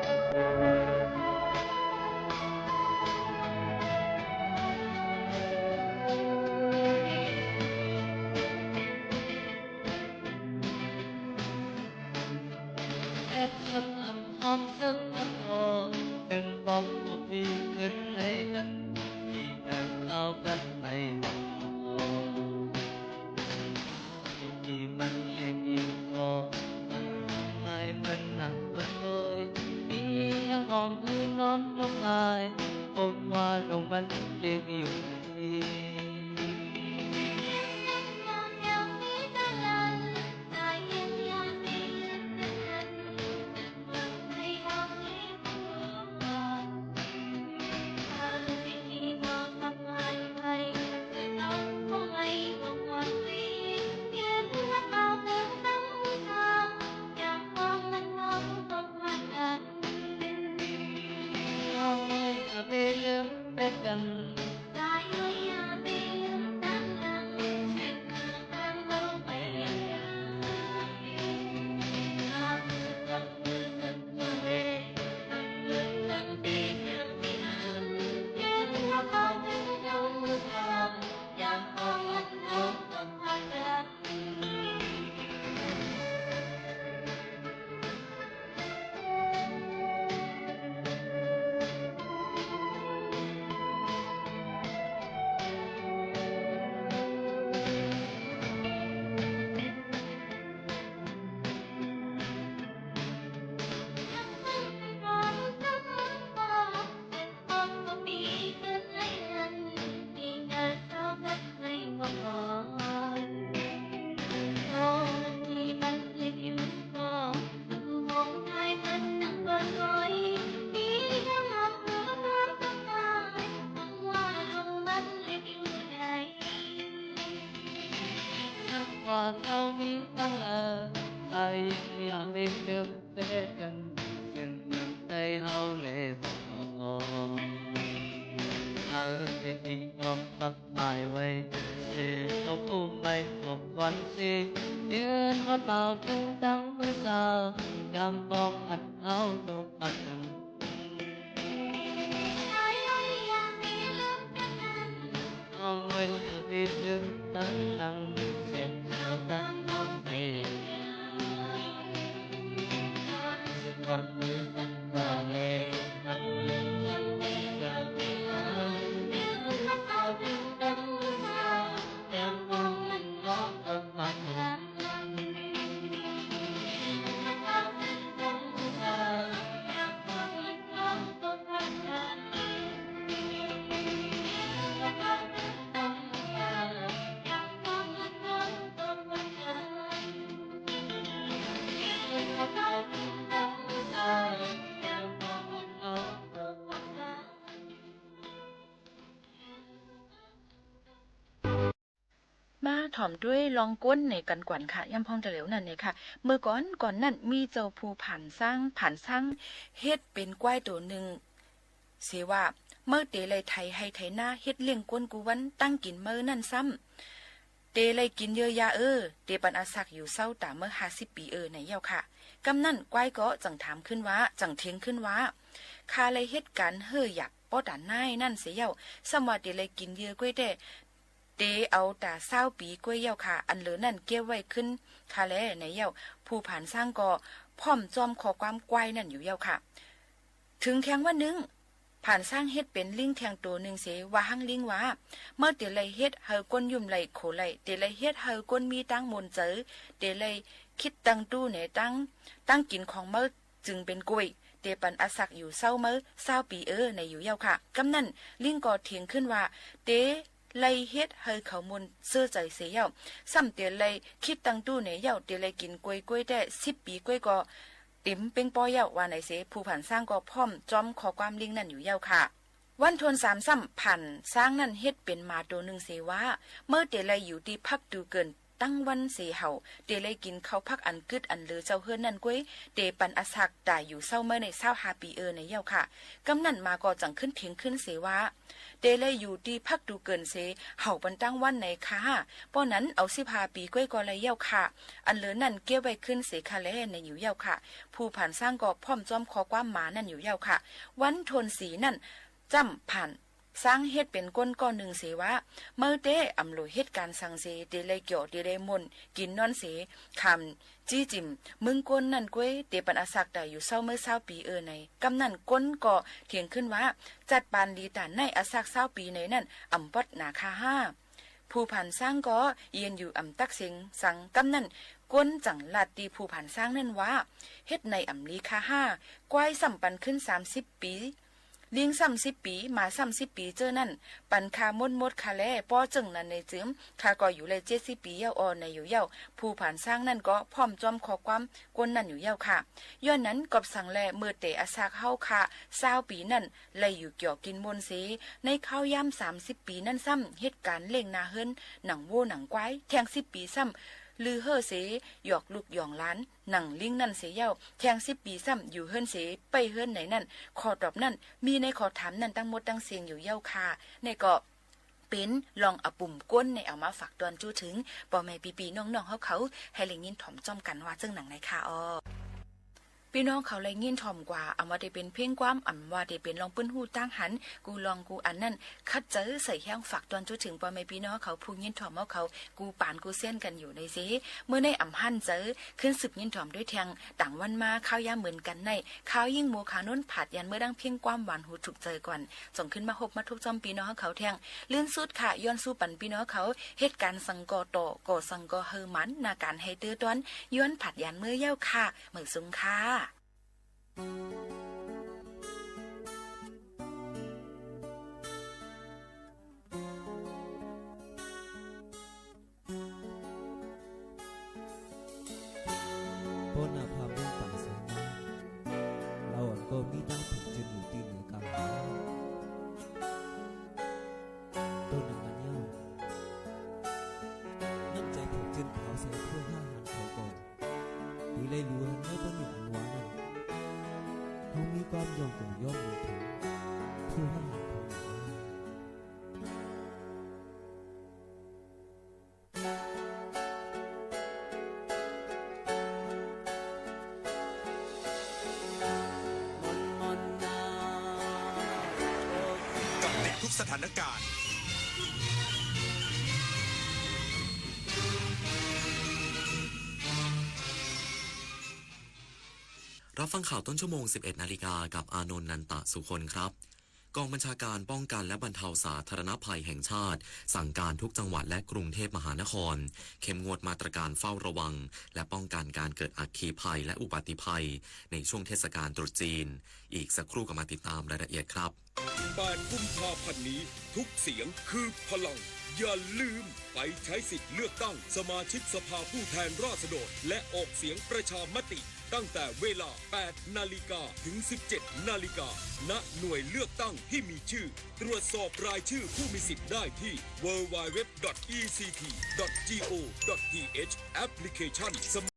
Maiv tormx dueiv lorng guonv naaic gan guanc kaax, yiem porng da'liouh naaic kaax. Meuh gorn gorn naaic mingh zoux puix paanc saangv, paanc saangv hitv benx guai doqc ningh se waac, maiv deix lai taaih haih taaih naav hitv lingh guonv guv wanv dangv ginx maiv nanv samv. Deix lai ginx yie yaac eix, deix ban a'saqc yuc sauv daaih maiv haah sipv bic eix naaic yauh kaax. Gamv nanc guai gorx zangc taamx kuinv waac, zangc tengx kuinv waac, kaax lai hitv gaanv heuc yaac borqv daaih naaiv nanv se yauh, samv waac deix lai ginx yie gueiv daaih, deix auv daaih saauv bic gueiv yauh kaax, an leix nanc giepv weih kuinv kaax laeh naaic yauh. Puix paanc saangv gorx pormh zormv korv guamv guai nanc yuc yauh kaax. Tengx tiangx wuov ningv, paanc saangv hitv benx lingh tiangx doqc ningh se waac hnangv lingh waac, maiv deix lai hitv haaix guonv yumh lai kox lai, deix lai hitv haaix guonv maiv dangv mun zeix, deix lai kitv dangh duqv naaic dangv, dangv ginx korngx maiv zungx benx gueiv, deix ban a'saqc yuc sauv maiv saauv bic eix naaic yuc yauh kaax. Gamv nanc lingh gorx tengx kuinv waac, deix lai hitv haaix kaux mun se zeix se yauh, samv deix lai kitv dangh duqv naaic yauh, deix lai ginx guei gueiv daaih sipv bic gueiv gorx dimv bengv borv yauh waac naaic se puix paanc saangv gorx pormh zormv korv guamv lingh nanc yuc yauh kaax. Wanv ton saamx samv paanc saangv nanc hitv benx maaz doqc ningh se waac, maiv deix lai yuc diuh pakv duqv gouv dangv wanv se haux, deix lai ginx kaux pakv an gutv an leix zaux henv nanc gueiv, deix ban a'saqc daaih yuc sauv maiv naaic saauv haa bic eix naaic yauh kaax. Gamv nanc maaz gorx zangc kuinv tengx kuinv se waac, deix lai yuc diuh pakv duqv gouv se haux ban dangv wanv naaic kaax, borqv nanc auv sipv haa bic gueiv gorx lai yauh kaax, an leix nanc giepv weih kuinv se kaax laeh naaic yuc yauh kaax. Puix paanc saangv gorx pormh zormv korv guamv maaz nanc yuc yauh kaax. Wanv ton sic nanc zamv paanc Saangv hitv benx gonv gorqv-nungh seix waac, maiv deix amx loc hitv gaanv saeng seix deix lai-jorc deix lai-monc ginx norn seix, kamx ziex zimc mungv gonv nanv gueiv deix banh a'sakh daaih yuc souv maiv saauv biz eix naaic. Gamv nanv gonv gorqv tengx kuinv waac, Zatv baan liuz daaih naaiv a'sakh saauv biz naaic nanv amx buatv naaic kaa haah. Puv paanx saangv gorqv yienh yuc amx dakv sengx saangv. Gamv nanv gonv zaangc laatc deix puv paanx saangv nanv waac, hitv naaic amx liuz kaa haah. Guaiv samv baan kuinv saamv sipv biz, lingv samv sipv biz, maaz samv sipv biz zouv nanv, baan kaa motv motv kaa laeh borv zengh naaic neix zimv kaa gorx yuc lai ziev sipv biz yauv orqc naaic yuc yauv. Puv paanx saangv nanv gorqv pormh zormv korv guamv gonv nanv yuc yauv kaa. Yie nanv gorpv saangv laeh maiv deix a'sakh hauv kaa saauv biz nanv lai yuc jorc ginx monc seix, naaiv kauv yaamv saamv sipv biz nanv samv hitv gaanv lengh naaic henv nangc woov nangc guaiv. Tengx sipv biz samv lui houv seix yorqc lukv yorngc laanz nangc lingv nanv seix yauv. Tengx sipv biz samv yuc henv seix beiv henv naaic nanv korv-dorpc nanv mingh naaiv korv-taamx nanv dangv motv dangv seng yuc yauv kaa. Naaiv gorqv benx lorngh a'bumc gonv naaic auc maiv faaux dorn zuov tengx borqv maiv biei biei norngh norngh houv kaux haih lengh nyinh tormc zormv ganh waac zengc nangc naaic kaa orqc. Biei norngh kaux lengh nyinh tormc guaax, auc maiv deix benx pengv guamv, auc maiv deix benx lorngh buonv huv dangv hanc, gu lorngh gu anc nanv katv zeiz seix hiaangv faaux dorn zuov tengx borqv maiv biei norngh houv kaux bungx nyinh tormc houv kaux gu baanx gu sienv ganh yuc naaic seix. Maiv naaiv auc maiv hanc zeiz kuinv sipv nyinh tormc duqv tengx dangc wanv maa kauv yaamv mienh ganh naaic kauv yingv mou kaux nunv paatc yanc maiv dangv pengv guamv waanc huv cuqc zeiz guanh zorngc kuinv maiv hopv maiv topv zormv biei norngh houv kaux tengx. Lunv sutv kaa yuonv sutv banh biei norngh houv kaux hitv gaanv saang-gorx dorc gorx saang-gorx houv maanc naaic gaanv haih deix dorn yuonv paatc yanc maiv yauv kaa. Maiv zungv kaa. Bun naaic paam mienh baac seix naaiv, lauh gorx mingh daaih pungx jienv nyutc dingh nyei ganh. Dongh naaic ganh nyauv, namh jaax pungx jienv taux se kuv hnangv hanc kaux gorx, deix lai-luoqc maiv buonv nyutc muoz naaic, hungh mingh guamv yongh gongc yov mingh tengx kuv hnangv hanc kaux gorx.เกาะติดทุกสถานการณ์ รับฟังข่าวต้นชั่วโมง สิบเอ็ดนาฬิกา กับอานนท์ นันตะสุคนครับ กองบัญชาการป้องกันและบรรเทาสาธารณภัยแห่งชาติ สั่งการทุกจังหวัดและกรุงเทพมหานคร เข้มงวดมาตรการเฝ้าระวัง และป้องกันการเกิดอัคคีภัยและอุบัติภัย ในช่วงเทศกาลตรุษจีน อีกสักครู่กลับมาติดตามรายละเอียดครับ แปดกุมภาพันธ์นี้ ทุกเสียงคือพลัง อย่าลืมไปใช้สิทธิ์เลือกตั้งสมาชิกสภาผู้แทนราษฎร และออกเสียงประชามติ ตั้งแต่เวลา แปดนาฬิกา ถึง สิบเจ็ดนาฬิกา ณ หน่วยเลือกตั้งที่มีชื่อ ตรวจสอบรายชื่อผู้มีสิทธิ์ได้ที่ ดับเบิลยู ดับเบิลยู ดับเบิลยู ดอท อี ซี ที ดอท จี โอ ดอท ที เอช แอปพลิเคชัน